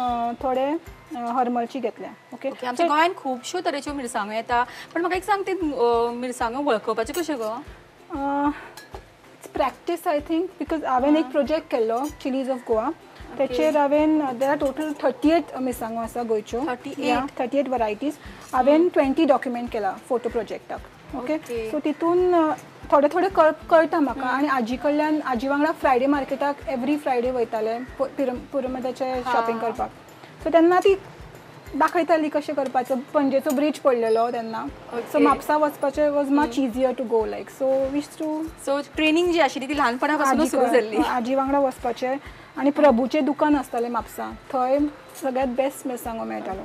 थोडे हरमलची घेतल्या. ओके, आमच्या गोंयांत खुबश्यो तरेच्यो मिरसांगो येता, पण म्हाका एक सांग, ते मिरसांगो वळखुपाच्यो कश्यो गो? It's practice I think, because हांवें एक प्रोजेक्ट केल्लो चिलीज ऑफ गोवा, तेचेर हांवें there are total 38 मिरसांगो आसा गोंयच्यो, 38 वरायटीज. हांवें 20 डॉक्युमेंट केला फोटो प्रोजेक्टाक. ओके, सो तितून थोडे थोडे कळटा म्हाका. आनी आजी कडल्यान, आजी वांगडा फ्रायडे मार्केटाक एवरी फ्रायडे वयताले पुरुमेताचे शॉपिंग करपाक. सो तेन्ना ती दाखयताली कशें करपाचो. पणजेचो ब्रिज पडलेलो तेन्ना, सो म्हापसा वचपाचें was much easier to go like. So wish to so training जी आशिल्ली ती ल्हानपणा पासून सुरू जाल्ली. आजी वांगडा वचपाचें. आनी प्रभूचें दुकान आसतालें म्हापसा, थंय सगळ्यांत बेस्ट मिरसांगो मेळटालो.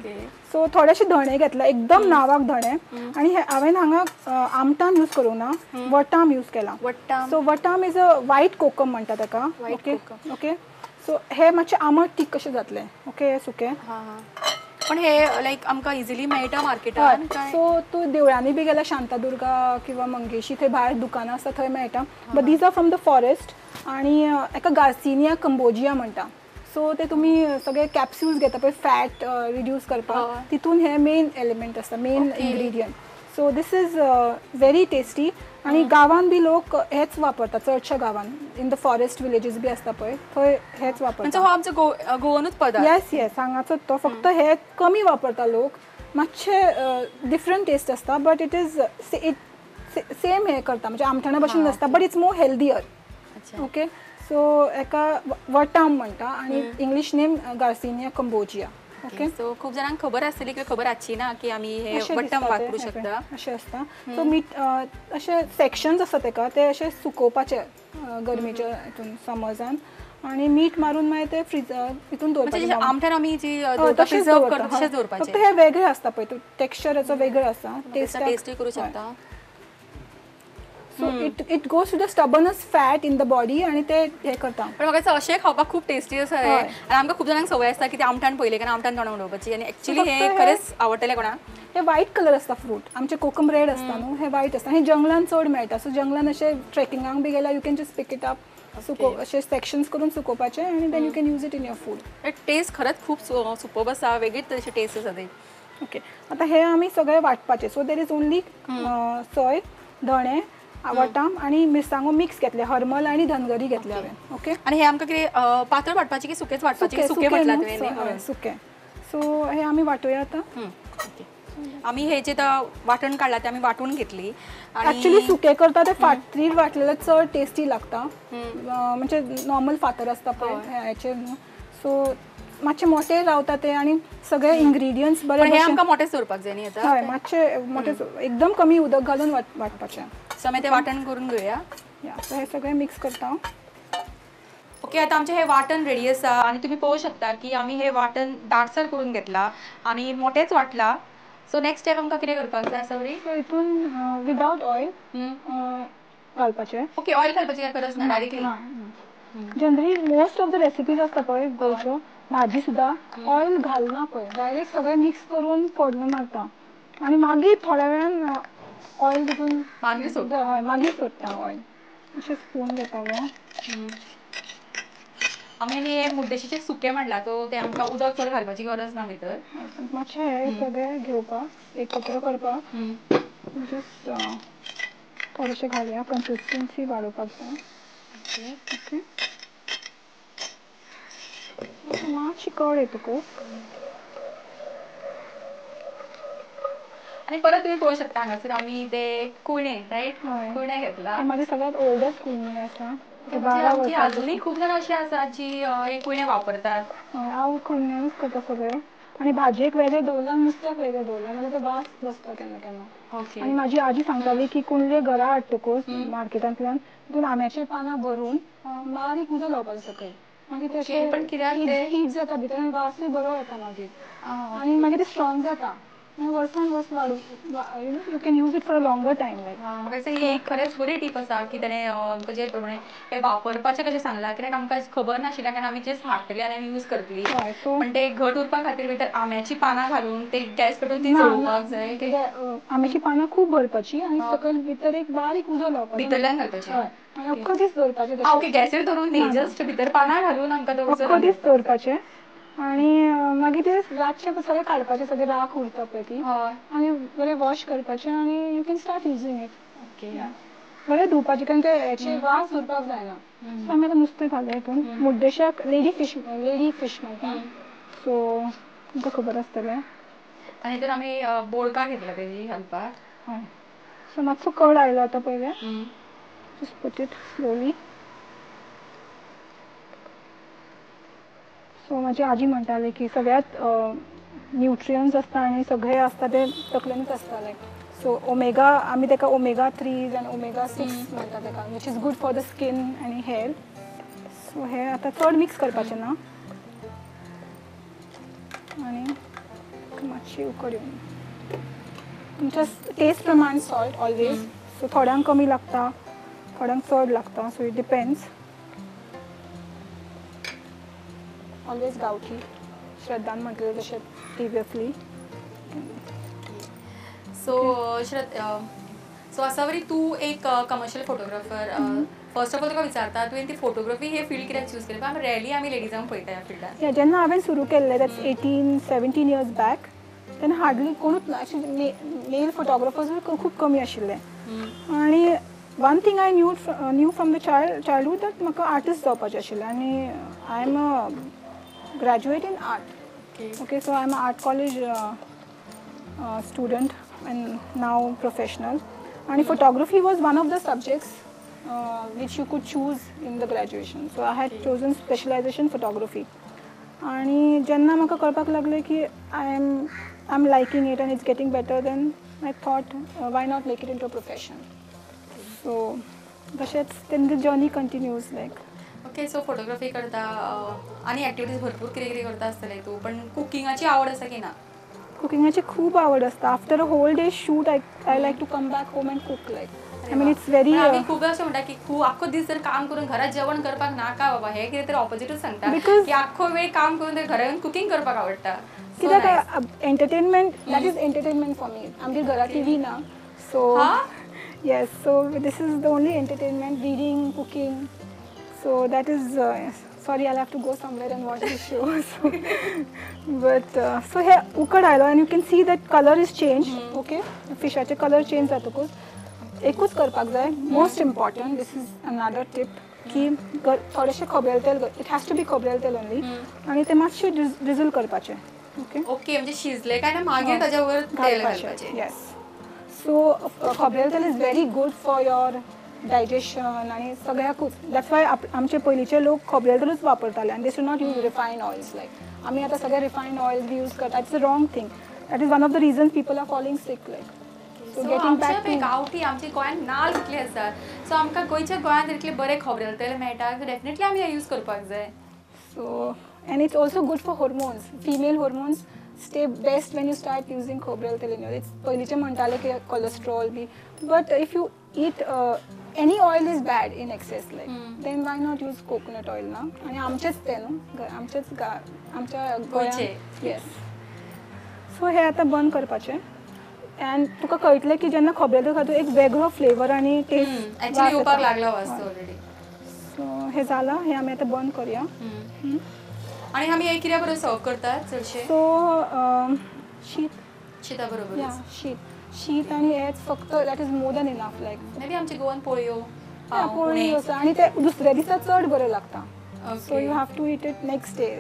सो थोडेशे धणे घेतले, एकदम नांवाक धणे. आनी हांवें हांगा आमटान यूज करूंक ना, वटाम यूज केला. सो वटाम is a white kokum म्हणटा ताका. ओके, ओके, सो हे मातशें आमट तीख कशें जातलें. ओके, सुकें. पण हे लायक आमकां इजिली मेळटा मार्केटान. सो तूं देवळांनी बी गेल्यार शांतादुर्गा किंवा मंगेशी थंय भायर दुकानां आसता थंय मेळटा. But these are from the forest. आनी एका गार्सिनिया कंबोजिया म्हणटा. सो ते तुमी सगळे कॅप्स्युल्स घेता पळय फॅट रिड्यूस करपाक, तितून हे मेन एलिमेंट आसता, main ingredient. So this is very tasty. आनी गांवान बी लोक हेच वापरता चडश्या गांवान, इन the forest villages बी आसता पळय थंय हेच वापरता. हो आमचो गोवनूच पदार्थ. येस येस, हांगाचो तो. फक्त हे कमी वापरता लोक, मातशे डिफरंट टेस्ट आसता, but it is it same हे करता, म्हणजे आमठाणा भशेन नासता, but it's more healthier. Okay, so एका वटाम म्हणटा आनी English name Garcinia cambogia. Okay, so खूब जाणांक खबर आसतली किंवा खबर आसची ना की आमी हे वट्टम वापरू शकता अशें आसता. सो मीठ अशे सेक्शन्स आसा तेका, ते अशे सुकोवपाचे गरमेच्या हितून समर्सान, आनी मीठ मारून मागीर ते फ्रिजर हितून दवरपाचें. आमठाण आमी जी प्रिजर्व करता तशेंच दवरपाचें, फक्त हे वेगळें आसता पळय, टेक्स्चर हेचो वेगळो आसा, टेस्टूय करूं शकता. So it goes to the stubbornness fat in the body आनी ते हे करता. पण म्हाका अशें खावपाक खूब टेस्टी आसा हें. आनी आमकां खूब जाणांक संवय आसता की ते आमठाण पयलें कारण आमठाण तोंडाक उडोवपाची, आनी एक्चुअली हे खरेंच आवडटलें कोणाक. हे व्हायट कलर आसता फ्रूट, आमचे कोकम रेड आसता न्हू, हे व्हायट आसता. हे जंगलान चड मेळटा. सो जंगलान अशें ट्रेकिंगाक बी गेल्यार you can just pick it up, सुको अशे सेक्शन्स करून सुकोवपाचे आनी then you can use it in your food. Taste खरेंच खूब सुपर्ब आसा, वेगळीच तरेची टेस्ट आसा ती. ओके, आतां हे आमी सगळे वांटपाचे. सो there is only सोय, धणे, वटाम आनी मिरसांगो मिक्स घेतले, हरमल आनी धनगरी घेतले हांवें. ओके, आनी हे आमकां कितें पातळ वांटपाचें की सुकेच वांटपाचें? सुकें म्हटलां तुवें. सुकें. सो हे आमी वांटुया आतां. आमी हे जे वांटण काडलां तें आमी वांटून घेतली. एक्चुअली सुकें करता ते फातरीर वांटलेलें चड टेस्टी लागता, म्हणजे नॉर्मल फातर आसता पळय हेचेर न्हू. सो मातशे मोटे रावता ते आनी सगळे इंग्रेडियंट्स बरे. हे आमकां मोटेच दवरपाक जाय न्ही आतां? हय, मातशे मोटे, एकदम कमी उदक घालून वांटपाचें. सो आमी ते वांटण करून घेवया. सो हे सगळे मिक्स करता. ओके, आतां आमचें हें वांटण रेडी आसा आनी तुमी पळोवंक शकता की आमी हें वांटण दाटसर करून घेतलां आनी मोटेंच वांटलां. सो नेक्स्ट स्टेप आमकां कितें करपाक जाय आसा? सो हितून विदावट ऑयल घालपाचें. ओके, ऑयल घालपाची काय गरज ना, directly. Generally most of the recipes आसता पळय गोंयच्यो भाजी सुद्दां ऑयल घालना पळय, डायरेक्ट सगळें मिक्स करून फोडणी मारता आनी मागीर थोड्या वेळान ऑयल तितून मागीर सोडटा. हय, मागीर सोडटा ऑयल. अशें स्पून घेता गो. आमी आनी हे मुड्डेशीचें सुकें म्हणलां, सो तें आमकां उदक चड घालपाची गरज ना भितर. मातशें हें सगळें घेवपाक एकत्र करपाक जस्ट थोडेशें घालया, कन्सिस्टन्सी वाडोवपाक जाय. ओके, मातशी कड येतकूच आनी परत तुमी पळोवंक शकता हांगासर आमी ते कुणे, रायट, कुणे घेतला. म्हाजें सगळ्यात ओल्डस्ट कुणे आसा. आमची अजूनय खूब जाणां अशी आसात जी हे कुणे वापरतात. हांव कुण्यानूच करता सगळें. आनी भाजयेक वेगळें दवरलां, नुस्त्याक वेगळें दवरलां, नाल्यार ते वास बसता केन्ना केन्ना. आनी म्हाजी आजी सांगताली की कुंडले घरा हाडटकूच मार्केटांतल्यान तितून आंब्याची पानां भरून बारीक उदक लावपाचें सकयल, मागीर ते अशें हीट जाता भितर आनी वासूय बरो येता मागीर, आनी मागीर ते स्ट्रॉंग जाता. वर्सान वर्स वाडू, you can use it for a longer time. Like म्हाका दिसता ही एक खरेंच बरी टीप आसा की ताणें जे प्रमाणे हें वापरपाचें कशें सांगलां, कित्याक आमकां खबर नाशिल्लें, कारण आमी जस्ट हाडटली आनी आमी यूज करतली. पण ते घट उरपा खातीर भितर आंब्याची पानां घालून ते गॅस पेटोवन ती जळोवपाक जाय. आंब्याची पानां खूब भरपाची आनी सकयल भितर एक बारीक उजो लावपाचो, भितरल्यान घालपाचें. आनी अख्खो दीस दवरपाचें. ओके, गॅसीर दवरून न्ही, जस्ट भितर पानां घालून आमकां अख्खो दीस दवरपाचें. आनी मागीर ते रातचे सगळें काडपाचें, सगळें राख उरता पळय ती, आनी बरें वॉश करपाचें आनी you can start using it. Okay, बरें धुवपाचें, कारण ते हेचे वास उरपाक जायना. सो आमी आतां नुस्तें घालया हितून. मुड्डेशाक लेडी फिश म्हणटा, सो तुमकां खबर आसतलें. आनी हितून आमी बोडकां घेतला तेजी घालपाक. हय, सो मातसो कड आयलो आतां पयलें. Just put it slowly. So म्हाजी आजी म्हणटाली की सगळ्यात न्युट्रियंट्स आसता आनी सगळे आसता ते तकलेनूच आसता. लायक सो ओमेगा, आमी ताका ओमेगा 3 आनी ओमेगा 6 म्हणटा ताका, which is good for the skin आनी हेअर. सो हे आतां चड मिक्स करपाचें ना आनी मातशी उकड येवन तुमच्या टेस्ट प्रमाण सॉल्ट ऑलवेज. सो थोड्यांक कमी लागता, थोड्यांक चड लागता, सो it depends. Always गांवठी, श्रद्धान म्हटलें तशें प्रिवियसली. सो सो आसावरी तूं एक commercial photographer. First of all तुका विचारता, तुवें ती फोटोग्राफी हे फील्ड कित्याक चूज केलें? आमी रेयरली आमी लेडीजांक पळयता ह्या फिल्डान. जेन्ना हांवें सुरू केल्लें, that's 18-17 years back, तेन्ना हार्डली कोणूच ना, एक्चुअली मेल फोटोग्राफर्सूय खूब कमी आशिल्ले. आनी one thing I knew from the childhood that म्हाका आर्टिस्ट जावपाचें आशिल्लें आनी I am a graduate in art. Okay, so I'm an art college student and now professional. And photography was one of the subjects which you could choose in the graduation. So I had chosen specialization photography. And जेन्ना म्हाका कळपाक लागलें की I'm liking it and it's getting better, then I thought why not make it into a profession. So तशेंच then the journey continues like. Okay, so photography करता आनी activities भरपूर कितें कितें करता आसतलें तूं, पण कुकिंगाची आवड आसा की ना? कुकिंगाची खूब आवड आसता. After a whole day shoot I like to come back home and cook. Like I mean it's very. आमी खूब अशें म्हणटा की खूब आख्खो दीस जर काम करून घरात जेवण करपाक नाका बाबा, हें कितें तरी ऑपोजिटूच सांगता की आख्खो वेळ काम करून घरा येवन कुकींग करपाक आवडटा. कित्याक entertainment, that is entertainment for me. आमगेर घरा टीव्ही ना, so yes, so this is the only entertainment, reading, cooking. So that is, sorry, I'll have to go somewhere and watch the show. So, but so here ukad ailo and you can see that color is changed. Okay, fishache color change जातकूच एकूच करपाक जाय. Most important, this is another tip की थोडेशें खोबरेल तेल, it has to be खोबरेल तेल only, आनी ते मातशें drizzle करपाचें. Okay, okay, म्हणजे शिजले काय ना मागीर ताज्या वर तेल घालपाचें. Yes, so खोबरेल तेल is very good for your digestion आनी सगळ्याकूच. That's why आमचे पयलींचे लोक खोबरेल तेलूच वापरताले आनी they should not use refined oils. Like आमी आतां सगळे रिफायंड ऑयल्स बी यूज करता. It's a wrong thing. That is one of the reasons people are falling sick. Like so getting back to गांवठी, आमच्या गोंयांत नाल्ल कितले आसात, सो आमकां गोंयच्या गोंयांत इतले बरे खोबरेल तेल मेळटा, सो डेफिनेटली आमी हें यूज करपाक जाय. So and it's also good for hormones. Female hormones stay best when you start using खोबरेल तेल in your. It's पयलींचे म्हणटाले की cholesterol B, but if you eat Any oil is bad in excess like then why not use coconut oil ना. आनी आमचेच ते न्हू, आमचेच आमच्या गोंयचे. येस. सो हे आतां बंद करपाचें एंड तुका कळटलें की जेन्ना खोबरेल खातो एक वेगळो फ्लेवर आनी टेस्ट येवपाक लागला वास ऑलरेडी. सो हे जाला, हे आमी आतां बंद करूया. आनी आमी हे कित्या बरोबर सर्व करतात चडशे? सो शीत, शिता बरोबर. या शीत, शीत आनी हेच फक्त that is more than enough like maybe आमची गोवन पोळयो, पोळी आसा आनी ते दुसऱ्या दिसा चड बरें लागता. So you have to eat it next day.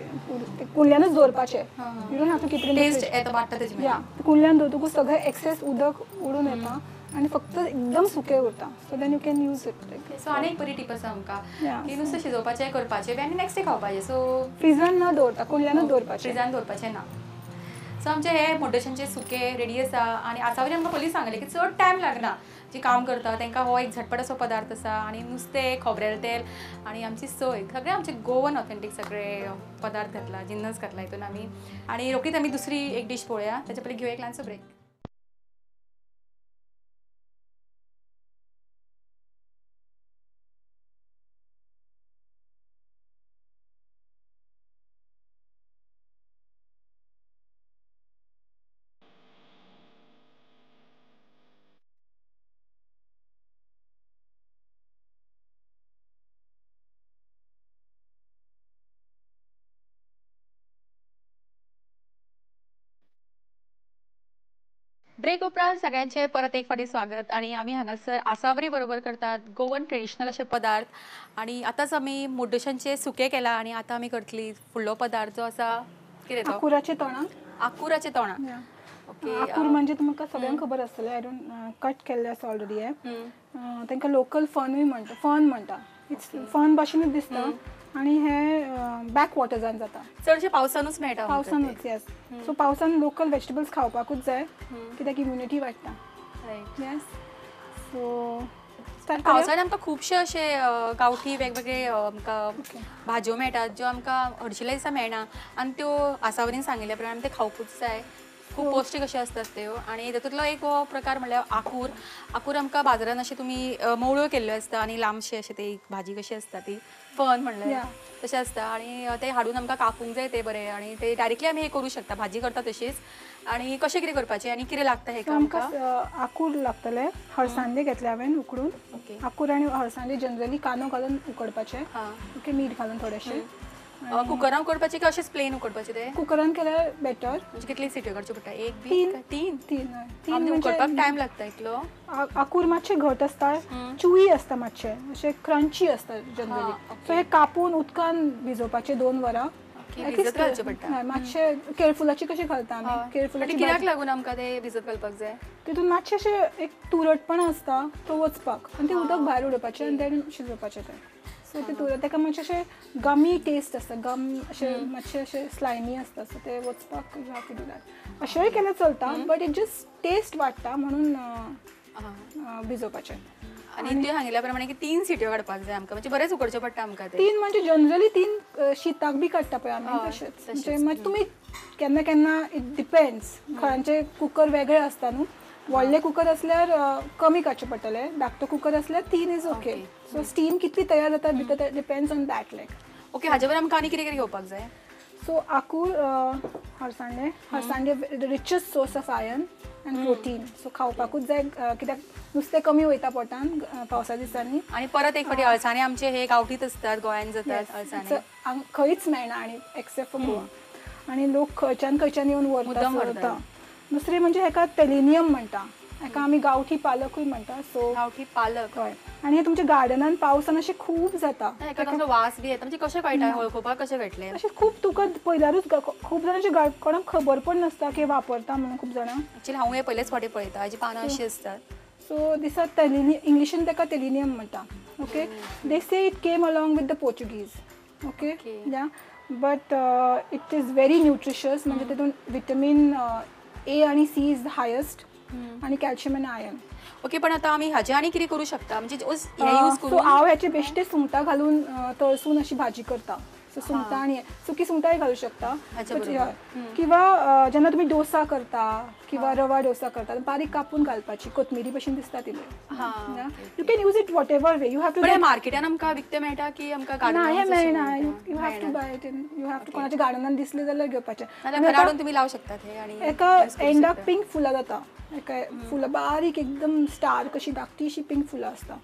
कुंडल्यानूच दवरपाचें, you don't have to keep it. Taste येता वाडटा तेजी. या कुंडल्यान दवरतकूच सगळें एक्सेस उदक उडून येता आनी फक्त एकदम सुकें उरता. So then you can use it like. So आनी एक बरी टीप आसा आमकां की नुस्तें शिजोवपाचें करपाचें आनी नेक्स्ट डे खावपाचें. सो फ्रिजान न दवरता, कुंडल्यानूच दवरपाचें, फ्रिजान दवरपाचें ना. सो आमचें हे मोड्डशांचें सुकें रेडी आसा. आनी आसावरी आमकां पयलीं सांगलें की चड टायम लागना, जी काम करता तांकां हो एक झटपट असो पदार्थ आसा. आनी नुस्तें, खोबरेल तेल आनी आमची सोय, सगळें आमचे गोवन ऑथेंटीक सगळे पदार्थ घातला, जिन्नस घातला हितून आमी. आनी रोखडीच आमी दुसरी एक डीश पळोवया, ताचे पयलीं घेवया एक ल्हानसो ब्रेक. ब्रेक उपरांत सगळ्यांचे परत एक फावटी स्वागत. आनी आमी हांगासर आसावरी बरोबर करतात गोवन ट्रेडिशनल अशे पदार्थ. आनी आतांच आमी मोड्डशांचे सुकें केलां आनी आतां आमी करतली फुडलो पदार्थ जो आसा कितें तो? आकुराचे तोणाक. आकुराचे तोणाक. ओके. आकूर म्हणजे तुमकां सगळ्यांक खबर आसतलें, I don't cut केल्ले आसा ऑलरेडी. हे तांकां लोकल फर्नूय म्हणटा, फर्न म्हणटा. It's fern भाशेनूच दिसता आनी हे बॅक वॉटर्सान जाता, चडशे पावसानूच मेळटा. पावसानूच, येस. सो पावसान लोकल वेजिटेबल्स खावपाकूच जाय कित्याक इम्युनिटी वाडटा. येस. सो पावसान आमकां खुबशे अशे गांवठी वेगवेगळे आमकां भाजयो मेळटात ज्यो आमकां हरशिल्या दिसा मेळना आनी त्यो आसावरीन सांगिल्ल्या प्रमाणे ते खावपूच जाय. खूब पौश्टीक अशे आसतात त्यो. आनी तातूंतलो एक हो प्रकार म्हणल्यार आकूर. आकूर आमकां बाजारान अशें तुमी मोवळ्यो केल्ल्यो आसता आनी लांबशे अशें ते भाजी कशी आसता ती फन म्हणल्यार तशें आसता. आनी ते हाडून आमकां कापूंक जाय ते बरें आनी ते डायरेक्टली आमी हें करूं शकता, भाजी करता तशीच. आनी कशें कितें करपाचें आनी कितें लागता हेका? आमकां आकूर लागतले, हळसांदे घेतले हांवें उकडून. आकूर आनी हळसांदे जनरली कांदो घालून उकडपाचे. ओके, मीठ घालून थोडेशें. कुकरान उकडपाचे की अशेंच प्लेन उकडपाचे ते? कुकरान केल्यार बेटर. म्हणजे कितली सिट्यो काडच्यो पडटा? एक तीन तीन तीन तीन. उकडपाक टायम लागता इतलो. आकूर मातशें घट आसता, च्युई आसता, मातशें अशें क्रंची आसता जनरली. सो हे कापून उदकान भिजोवपाचे 2 वरां. भिजत घालचें पडटा मातशें. केळफुलाची कशी घालता आमी केळफुलाची, कित्याक लागून आमकां ते भिजत घालपाक जाय? तितून मातशें अशें एक तुरटपणा आसता तो वचपाक आनी तें उदक भायर उडोवपाचें आनी देन शिजोवपाचें तें. सो ते तुरट ताका मातशें अशें गमी टेस्ट आसता, गम अशें मातशें अशें स्लायमी आसता. सो ते वचपाक you have to do that. अशेंय केल्यार चलता बट it just test वाडटा म्हणून भिजोवपाचें. आनी तुवें सांगिल्ल्या प्रमाणे की 3 सिट्यो काडपाक जाय आमकां, म्हणजे बरेंच उकडचें पडटा आमकां ते. 3 म्हणजे जनरली 3 शिताक बी काडटा पळय आमी तशेंच. म्हणजे मागीर तुमी केन्ना केन्ना it depends, खंयचे कुकर वेगळे आसता न्हू. व्हडले कुकर असल्यार कमी काडचे पडटले, धाकटो cooker असल्यार 3 is okay. So steam कितली तयार जाता भितर depends on that like. Okay, हाजे बरोबर आमकां आनी कितें कितें घेवपाक जाय? सो आकूर, हळसांदे, हळसांदे richest source of iron and protein. So खावपाकूच जाय कित्याक नुस्तें कमी वयता पोटान पावसा दिसांनी. आनी परत एक फावटी अळसाणे आमचे हे गांवठीच आसतात, गोंयांत जातात अळसाणे, खंयच मेळना आनी एक्सेप्ट फॉर गोवा. आनी लोक खंयच्यान खंयच्यान येवन व्हरता. दुसरें म्हणजे हेका तेलिनियम म्हणटा, हेका आमी गांवठी पालकूय म्हणटा. सो गांवठी पालक, हय. आनी हे तुमच्या गार्डनान पावसान अशें खूब जाता, हेका वास बी येता, म्हणजे कशें कळटा वळखुपाक कशें कळटलें? अशें खूब तुका पयल्यारूच खूब जाणांचे कोणाक खबर पण नासता की वापरता म्हणून खूब जाणां. एक्चुअली हांव हे पयलेच फावटी पळयता, हाजी पानां अशीं आसतात. सो दिसा तेलिनियम, इंग्लिशीन ताका तेलिनियम म्हणटा. Okay, they say it came along with the Portuguese. Okay, yeah, but it is very nutritious. म्हणजे तितून विटमीन ए आणि सी is the highest आणि कॅल्शियम आनी आयर्न. ओके, पण आता आमी हाजे आनी कितें करूं शकता? म्हणजे यूज करून हांव हेचे बेश्टे सुंगटां घालून तळसून अशी भाजी करता. सो सुंगटां आनी सुकी सुंगटांय घालूं शकता किंवा जेन्ना तुमी डोसा करता किंवा रवा डोसा करता बारीक कापून घालपाची कोथमिरी भशेन दिसता तितले. You can use it whatever way you have to. मार्केटान आमकां विकतें मेळटा की आमकां ना हें मेळना, you have to buy it, you have to कोणाच्या गार्डनान दिसलें जाल्यार घेवपाचें. तुमी लावं शकतात हे. आनी एका एंडाक पिंक फुलां जाता, एका फुलां बारीक एकदम स्टार कशी धाकटीशी पिंक फुलां आसता.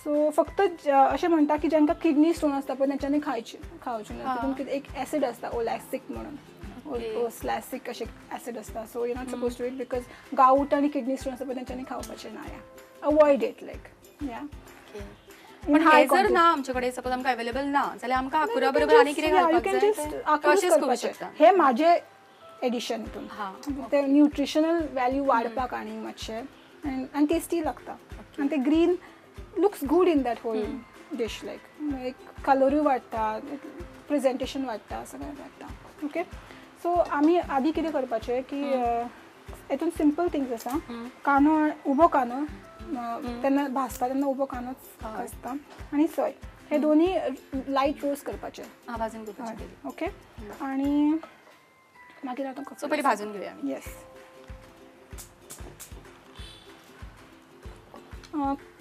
सो फक्त अशें म्हणटा की जांकां किडनी स्टोन आसता पळय तेंच्यांनी खावचें ना. तितून कितें एक एसिड आसता ओलॅसिक म्हणून, ओस्लॅसिक अशें एसिड आसता. So you not suppose to eat because gout आनी किडनी स्टोन आसता पळय तेंच्यांनी खावपाचें ना, अवॉयड it लायक. या पण हे जर ना आमचे कडेन सपोज आमकां अवेलेबल ना जाल्यार आमकां आकुरा बरोबर आनी कितें घालपाक जाय अशेंच करूं शकता. हे म्हाजें एडिशन हितून ते न्युट्रिशनल वॅल्यू वाडपाक आनी मातशें आनी टेस्टी लागता आनी ते green looks good in that whole dish like एक कलरूय वाडटा, प्रेजेंटेशन वाडटा, सगळें वाडटा. ओके सो आमी आदी कितें करपाचें की हेतून सिंपल थिंग्स आसा. कांदो उबो कांदो तेन्ना भाजता तेन्ना उबो कांदोच आसता आनी सोय हे दोनी लायट रोस्ट करपाचे. भाजून घेवपाचे. ओके आनी मागीर आतां सो पयलीं भाजून घेवया. येस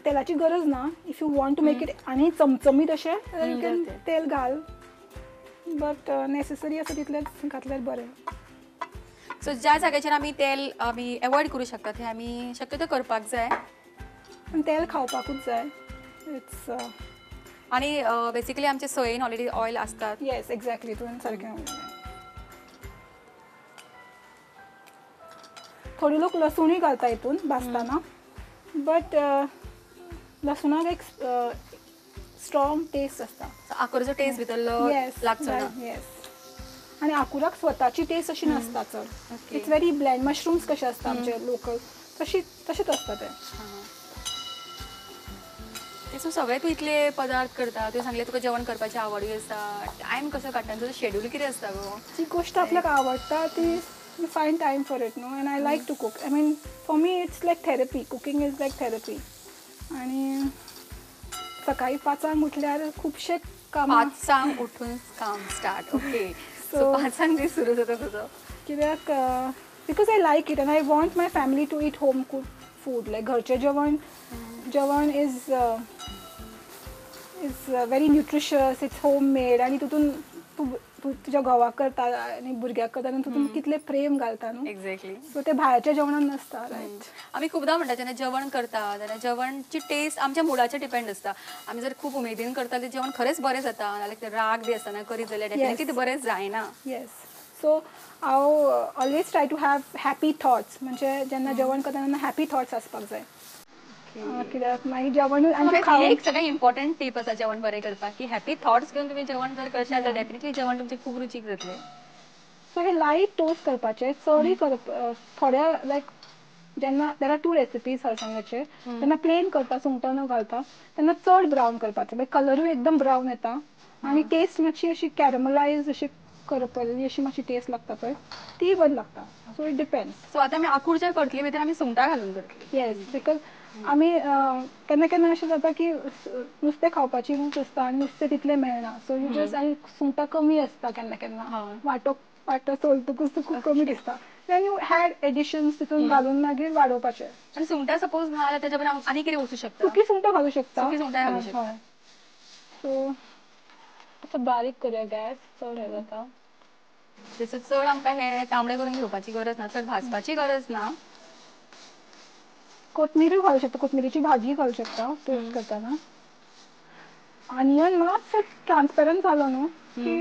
तेलाची गरज ना. If you want to make it आनी चमचमीत अशें जाल्यार you can तेल घाल, बट नेसेसरी आसा तितलेंच घातल्यार बरें. सो ज्या जाग्याचेर आमी तेल आमी एवॉयड करूं शकता थंय आमी शक्यतो करपाक जाय, पूण तेल खावपाकूच जाय. It's आनी बेसिकली आमचे सोयेन ऑलरेडी ऑयल आसतात. येस एक्झॅक्टली तुवें सारकें म्हणलें. थोडे लोक लसूणूय घालता हितून भाजतना, बट लसुणाक एक स्ट्रॉंग टेस्ट आसता. आकुराचो टेस्ट भितरलो लागचो ना. येस आनी आकुराक स्वताची टेस्ट अशी नासता चड, it's very blend. Mushrooms कशे आसता आमचे लोकल तशी तशेंच आसता तें. सो सगळे तूं इतले पदार्थ करता, तुवें सांगलें तुका जेवण करपाची आवडूय आसा, टायम कसो काडटा, तुजो शेड्यूल कितें आसता गो? जी गोश्ट आपल्याक आवडटा ती you find time for it, no? And I like to cook. I mean, for me it's like therapy. Cooking is like therapy. आणि सकाळी 5 उठल्यार खुबशे काम. 5 उठून काम स्टार्ट. ओके सो 5 दीस सुरू जाता तुजो. कित्याक because I like it and I want my family to eat home cook food. Like घरचें जेवण, जेवण is very nutritious, it's home made आनी तितून तूं तुज्या घोवाक करता आनी भुरग्याक करता आनी तितून कितलें प्रेम घालता न्हू. एक्झॅक्टली. सो ते भायरच्या जेवणान नासता. रायट. आमी खुबदां म्हणटा जेन्ना जेवण करता तेन्ना जेवणची टेस्ट आमच्या मुडाचेर डिपेंड आसता. आमी जर खूब उमेदीन करता जाल्यार जेवण खरेंच बरें जाता, नाल्यार राग बी आसतना करीत जाल्यार डेफिनेटली तें बरें जायना. येस सो हांव always try to have happy thoughts. म्हणजे जेन्ना जेवण करता तेन्ना हॅपी थॉट्स आसपाक जाय. कित्याक मागीर जेवण एक सगळ्यात इम्पॉर्टंट टीप आसा जेवण बरें करपाक की हॅपी थॉट्स घेवन तुमी जेवण जर करशात जाल्यार डेफिनेटली जेवण तुमचें खूब रुचीक जातलें. सो हे लायट टोस्ट करपाचें, चडूय करप थोड्या लायक जेन्ना there are 2 recipes हळसांगाचे, तेन्ना प्लेन करता सुंगटां न घालता तेन्ना चड ब्रावन करपाचें, मागीर कलरूय एकदम ब्रावन येता आनी टेस्ट मातशी अशी कॅरमलायज अशी करपल्ली अशी मातशी टेस्ट लागता पळय, ती बरी लागता. So it depends. सो आतां आमी आकूर जे करतली भितर आमी सुंगटां घालून करतली. येस because आमी केन्ना केन्ना अशें जाता की नुस्तें खावपाची रूच आसता आनी नुस्तें तितलें मेळना. सो you just आनी सुंगटां कमी आसता केन्ना केन्ना, वांटो वांटो सोलतकूच खूब कमी दिसता. Then you had editions तितून घालून मागीर वाडोवपाचें. आनी सुंगटां सपोज ना जाल्यार तेच्या बरोबर आनी कितें वचूं शकता? सुकी सुंगटां घालूं शकता. सुकी सुंगटां घालूं शकता. सो आतां बारीक करूया गॅस, चड हें जाता. जसं चड आमकां हें तांबडे करून घेवपाची गरज ना, चड भाजपाची गरज ना. कोथमिरूय घालूं शकता, कोथमिरीची भाजी घालूं शकता टोस्ट करतना. आनियन मातसो ट्रान्सपेरंट जालो न्हू की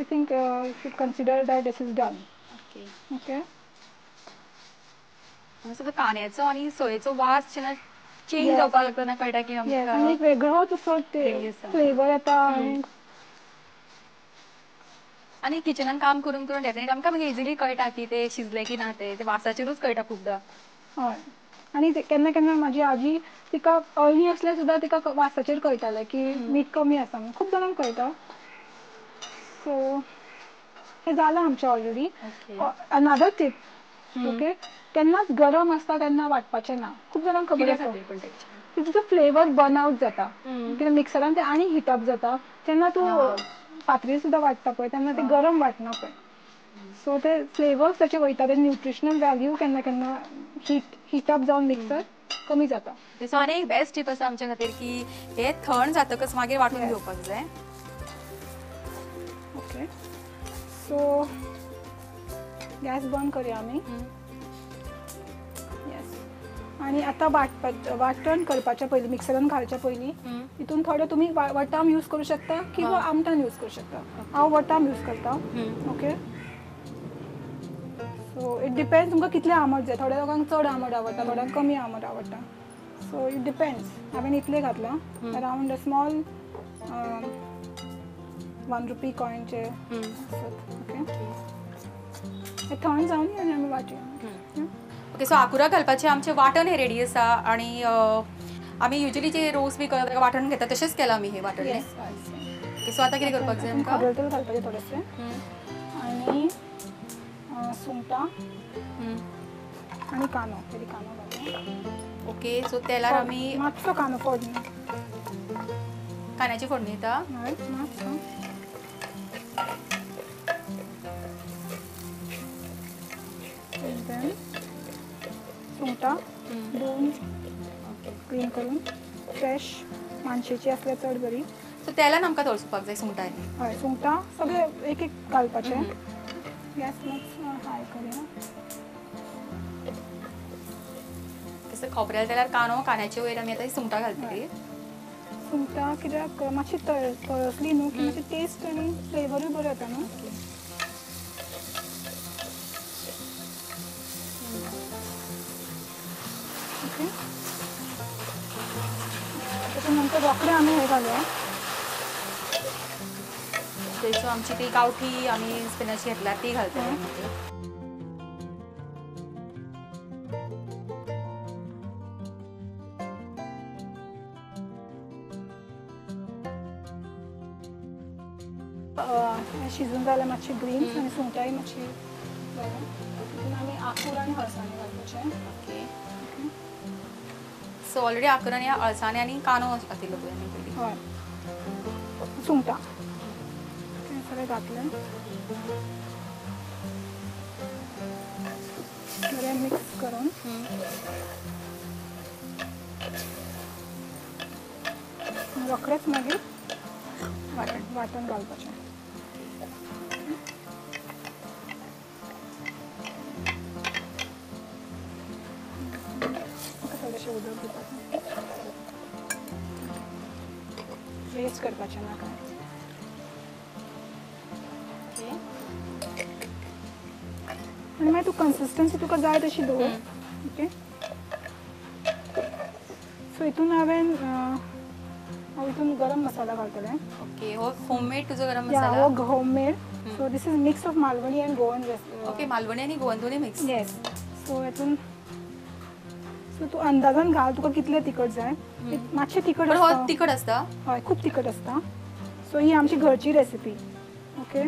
I think you should consider that this is done. Okay. Okay असो कांद्याचो आनी सोयेचो वास जेन्ना चेंज जावपाक लागता तेन्ना कळटा की आमकां एक वेगळोच असो फ्लेवर येता. आनी किचनान काम करून करून डेफिनेटली आमकां मागीर इजिली कळटा की ते शिजले की ना ते वासाचेरूच कळटा खुबदां. हय आनी केन्ना केन्ना म्हाजी आजी तिका अळणी आसल्यार सुद्दां तिका वासाचेर कळटालें की मीठ कमी आसा म्हणून, खूब जाणांक कळटा. सो हें जालां आमचें ऑलरेडी. अनदर टीप, ओके, केन्नाच गरम आसता तेन्ना वांटपाचें ना. खूब जाणांक खबर आसा. तिचो फ्लेवर बर्न आउट जाता. कित्याक मिक्सरान ते आनी हिट अप जाता तेन्ना तूं फातरीर सुद्दां वांट्टा पळय तेन्ना ते गरम वांटना पळय. सो ते फ्लेवर्स ताचे वयता, ते न्यूट्रिशनल व्हॅल्यू केन्ना केन्ना हिट अप जावन मिक्सर कमी जाता. सो आनी एक बेस्ट टीप आसा आमच्या खातीर की हे थंड जातकच मागीर वांटून घेवपाक जाय. ओके, सो गॅस बंद करूया आमी. येस, आनी आतां वांटण करपाच्या पयलीं, मिक्सरान घालच्या पयलीं हितून थोडे तुमी वटाम यूज करूं शकता किंवा आमटान यूज करूं शकता. हांव वटाम यूज करता. ओके, सो it depends तुमकां कितलें आमट जाय. थोड्या लोकांक चड आमट आवडटा, थोड्यांक कमी आमट आवडटा. So it depends. हांवें इतलें घातलां, अरावंड अ स्मॉल 1 रुपी कॉयनचे आसत. ओके, हे थंड जावन आनी आमी वांटया. ओके, सो आकुरा घालपाचें आमचें वांटण हें रेडी आसा. आनी आमी युजली जे रोस बी करता ताका वांटण घेता तशेंच केलां आमी हें वांटण. ओके, सो आतां कितें करपाक जाय आमकां? खोबरेल तेल घालपाचें थोडेशें आनी सुंगटां आनी कांदो, पयलीं कांदो घालया. ओके, सो तेलार आमी मातसो कांदो फोडणी, कांद्याची फोडणी दिता. हय, मातसो. सुंगटां दोन क्लीन करून फ्रेश मानशेची आसल्यार चड बरी. सो तेलान आमकां तळसुपाक जाय सुंगटां. हय, सुंगटां सगळे एक एक घालपाचें. गॅस मातसो हाय करूया. खोबऱ्याल तेलार कांदो, कांद्याचे वयर आमी आतां सुंगटां घालतली. सुंगटां कित्याक मातशी तळसली न्हू की मातशी टेस्ट आनी फ्लेवरूय बरो येता न्हू. ओके, ताच्या नंतर रोखडें आमी हें घालया. सो आमची ती गांवठी आमी स्पिनच घेतला ती घालतली. शिजून जाल्यार मातशी ग्रीन्स आनी सुंगटांय मातशी जाल्या. तितून आमी आकूर आनी हळसाणे घालपाचें. ओके, सो ऑलरेडी आकूर आनी हळसाणे आनी कांदो घातिल्लो पळय आमी पयलीं. हय, सुंगटां सगळें घातलें, बरें मिक्स करून रोखडेंच मागीर वांटण घालपाचें. थोडेशें उदक दिवपाचें, वेस्ट करपाचें ना काय. आनी मागीर तूं कन्सिस्टन्सी तुका जाय तशी दवर. ओके, सो हितून हांवें हांव हितून गरम मसाला घालतलें. ओके, हो होममेड तुजो गरम मसाला? हो homemade. So this is mix of Malvani and Goan recipe. Okay, Malvani आनी गोवन दोनूय मिक्स. येस. सो हितून सो तूं अंदाजान घाल तुका कितलें तिखट जाय. मातशें तिखट आसता. तिखट आसता? हय, खूब तिखट आसता. सो ही आमची घरची recipe. Okay,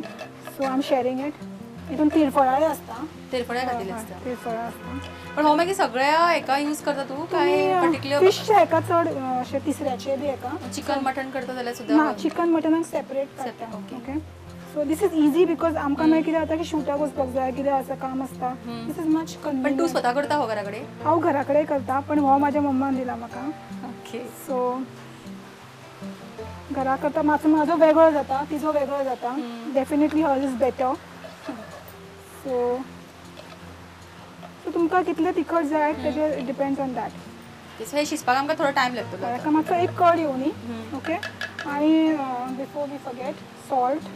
so I am sharing it. हितून तिरफळाय आसता. तिरफळाय घातिल्ली आसता. तिरफळां आसता. पण हो मागीर सगळ्या हेका यूज करता तूं काय पर्टिक्युलर फिश हेका चड अशें तिसऱ्याचे बी हेका? चिकन मटन करता जाल्यार सुद्दां? ना, चिकन मटनाक सेपरेट काडटा. Okay, so this is easy because आमकां मागीर कितें जाता की शुटाक वचपाक जाय, कितें आसा काम आसता. This is much convenient. पण तूं स्वता करता हो घरा कडेन? हांव घरा कडेन करता, पण हो म्हाज्या मम्मान दिला म्हाका. ओके, सो घरा करता मातसो म्हाजो वेगळो जाता, तिजो वेगळो जाता. Definitely hers is better. So so तुमकां कितलें तिखट जाय तेजेर डिपेंड्स ऑन that. सो हें शिजपाक आमकां थोडो टायम लागतलो. हाका मातसो एक कड येवनी. ओके, आनी बिफोर we forget salt.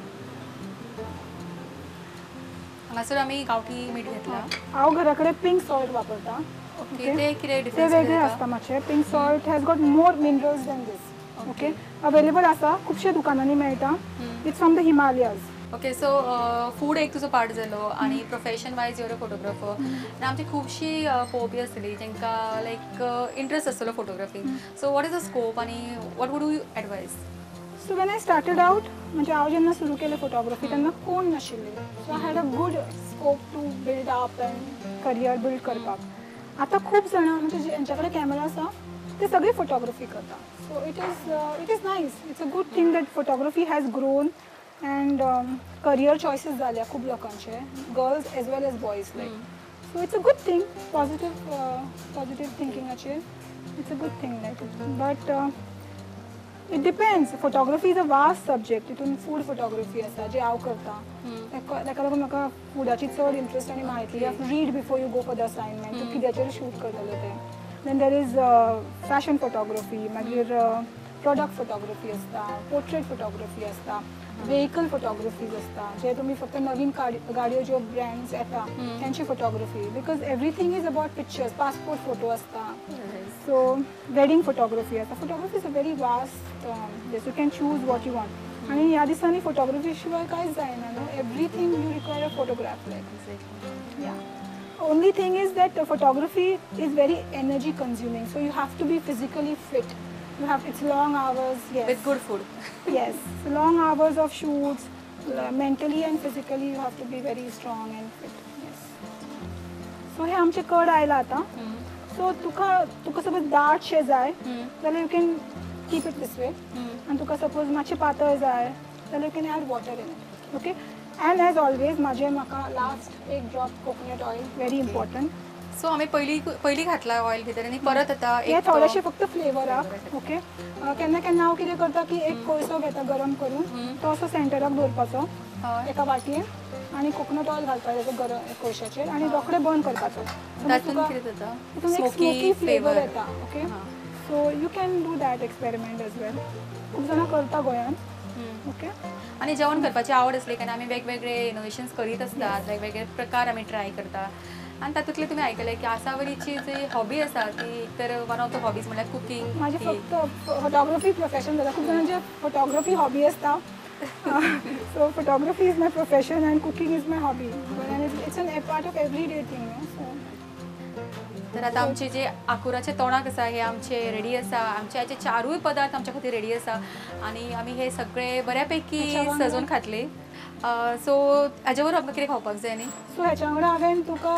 हांगासर आमी गांवठी मीठ घेतलां. हांव घरा कडेन पिंक सॉल्ट वापरता. ओके, ते कितें ते वेगळें आसता मातशें. Pink salt has got more minerals than this. Okay, available आसा, खुबश्या दुकानांनी मेळटा. It's from the Himalayas. Okay, so food एक तुजो पार्ट जालो आनी profession wise your a photographer. आनी आमची खुबशीं पळोवपी आसतली तांकां लायक इंट्रस्ट आसतलो photography. So what is the scope आनी what would you advise? So when I started out, म्हणजे हांव जेन्ना सुरू केलें फोटोग्राफी तेन्ना कोण नाशिल्ले. So I had a good scope to build up and career build करपाक. आतां खूब जाणां म्हणजे जेंच्या कडेन कॅमेरा आसा ते सगळे फोटोग्राफी करता. So it is nice, it's a good thing that photography has grown and career choices जाल्या खूब लोकांचे, girls as well as boys like. So it's a good thing, positive positive थिंकिंगाचेर it's a good thing like. But it depends. Photography is a vast subject. तितून food photography आसा जी हांव करता, ताका लागून म्हाका फुडाची चड इंट्रस्ट आनी म्हायती. You have to read before you go for the assignment, तूं कित्याचेर शूट करतलो तें. Then there is fashion photography, मागीर प्रोडक्ट फोटोग्राफी आसता, पोर्ट्रेट फोटोग्राफी आसता, वेहिकल फोटोग्राफीज आसता, जे तुमी फक्त नवीन गाडयो ज्यो ब्रँड्स येता तेंची photography, because everything is about pictures. Passport photo आसता, सो वेडींग फोटोग्राफी आसता. Photography is a very vast, you can choose what you want. आनी ह्या दिसांनी फोटोग्राफी शिवाय कांयच जायना न्हू, everything you require a photograph like. Yeah, only thing is that photography is very energy consuming, so you have to be physically fit. You have, it's long hours, yes, with good food. Yes, so long hours of shoots, mentally and physically you have to be very strong and fit. Yes. So हे आमचे कड आयला आता. So तुका तुका suppose दाटशें जाय जाल्यार you can keep it this way, आनी तुका सपोज मातशें पातळ जाय जाल्यार you can add water in it. Okay, and as always म्हाजे म्हाका लास्ट एक drop coconut oil very important. So आमी पयली पयली घातला ऑयल भितर आनी परत आतां हे थोडेशे फक्त फ्लेवराक. ओके, केन्ना केन्ना हांव कितें करता की एक कोळसो घेता गरम करून, तो असो सेंटराक दवरपाचो एका वाटयेन आनी कोकोनट ऑयल घालपाचो गरम कोळशाचेर आनी रोखडें बर्न करपाचो. तातूंत कितें जाता, तितून एक स्मोकी फ्लेवर येता. Okay, so you can do that experiment as well. खूब जाणां करता गोंयांत. ओके, आनी जेवण करपाची आवड आसली कारण आमी वेगवेगळे इनोवेशन्स करीत असतात, वेगवेगळे प्रकार आमी ट्राय करता. आनी तातूंतलें तुमी आयकलें की आसावरीची जी हॉबी आसा ती तर वन ऑफ the hobbies म्हणल्यार कुकींग. म्हाजी फक्त फोटोग्राफी प्रोफेशन जाता, खूब जाणांचे फोटोग्राफी हॉबी आसता. So photography is my profession and cooking is my hobby, and it's an part of every day thing. तर आता आमचे जे आकुराचे तोणाक आसा हे आमचे रेडी आसा. आमचे हाचे चारूय पदार्थ आमच्या खातीर रेडी आसा आनी आमी हे सगळे बऱ्यापैकी सजोवन खातले. सो हाजे बरोबर आमकां कितें खावपाक जाय न्ही? सो हेच्या वांगडा हांवें तुका,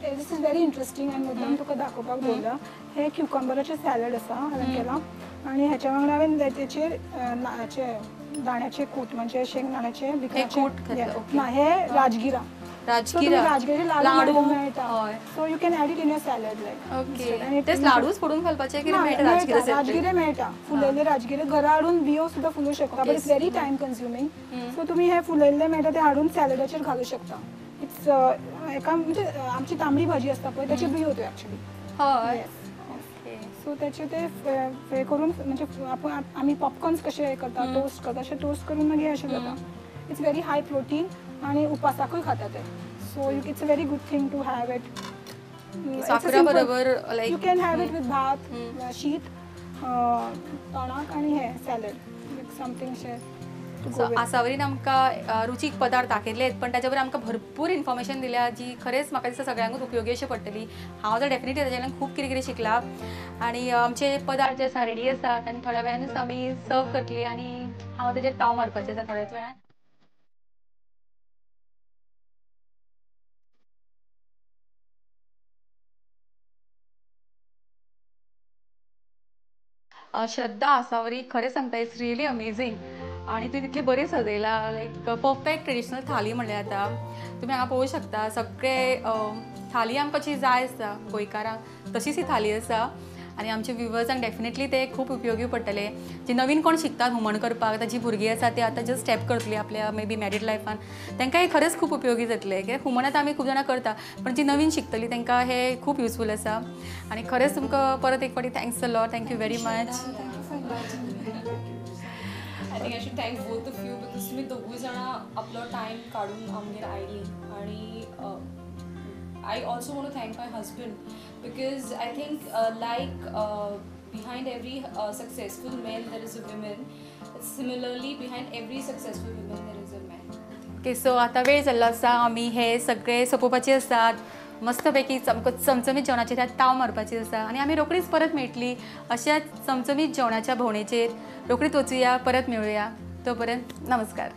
this is very interesting आनी मुद्दाम तुका दाखोवपाक दवरला, हे क्युकंबराचें सॅलड आसा हांवें केलां. आनी हेच्या वांगडा हांवें तेचेर हाचे दाण्याचे कूट, म्हणजे शेंगदाण्याचे विकराचे ना, हे राजगिरा, राजगिरा, राजगिरे लाडू मेळटा. So you can add it in your salad like. Okay, तेच लाडूच फोडून घालपाचे की मेळटा? राजगिरे मेळटा, फुलयल्ले राजगिरे घरा हाडून बियो सुद्दां फुलोवंक शकता, but it's very time consuming. So तुमी हे फुलयल्ले मेळटा ते हाडून सॅलडाचेर घालूं शकता. It's एका म्हणजे आमची तांबडी भाजी आसता पळय त्याची बियो त्यो एक्चुअली. हय, सो त्याचे ते हे करून म्हणजे आपण आमी पॉपकॉर्न्स कशे करता, टोस्ट करता, अशें टोस्ट करून मागीर अशें जाता. It's very high protein आनी उपासाकूय खाता ते. So it's a very good thing to have it. Sakhara बरोबर you can have it with भात, शीत, तोणाक आनी हे सॅलड समथींग शे. सो आसावरीन आमकां रुचीक पदार्थ दाखयले पण ताच्या बरोबर आमकां भरपूर इन्फॉर्मेशन दिल्या जी खरेंच म्हाका दिसता सगळ्यांकूच उपयोगी अशें पडटली. हांव तर डेफिनेटली ताच्या वयल्यान खूब कितें कितें शिकलां. आनी आमचे पदार्थ जे आसा रेडी आसात आनी थोड्या वेळानूच आमी सर्व करतली आनी हांव ताचेर ताव मारपाचें आसा थोड्याच वेळान. श्रद्धा आसावरी खरें सांगता, it's really amazing. आनी तुवें तितलें बरें सजयलां, लायक परफेक्ट ट्रेडिशनल थाली म्हणल्यार जाता. तुमी हांगा पळोवंक शकता सगळे थाली आमकां जी जाय आसता गोंयकारांक तशीच ही थाली आसा. आनी आमच्या व्युवर्सांक डेफिनेटली ते खूब उपयोगी पडटले. जी नवीन कोण शिकतात हुमण करपाक, आतां जी भुरगीं आसा ती आतां जस्ट स्टेप करतली आपल्या मे बी मॅरीड लायफान, तांकां हें खरेंच खूब उपयोगी जातलें. कित्याक हुमण आतां आमी खूब जाणां करता, पण जी नवीन शिकतली तांकां हें खूब युजफूल आसा. आनी खरेंच तुमकां परत एक फावटी thanks a lot, thank you very much. I think I should thank both of you because तुम्ही दोघूय जाणां आपलो टायम काडून आमगेर आयलीं. आनी I also want to thank my husband because I think behind every successful man there is a woman. Similarly, behind every successful woman there is a man. Okay, so आता वेळ जाल्लो आसा, आमी हे सगळे सोंपोवपाचे आसात. मस्तपैकी चमचमीत जेवणाचेर त्यात ताव मारपाची आसा आनी आमी रोखडीच परत मेळटली अशाच चमचमीत जेवणाच्या भोंवडेचेर. रोखडीच वचुया, परत मेळुया. तो पर्यंत नमस्कार.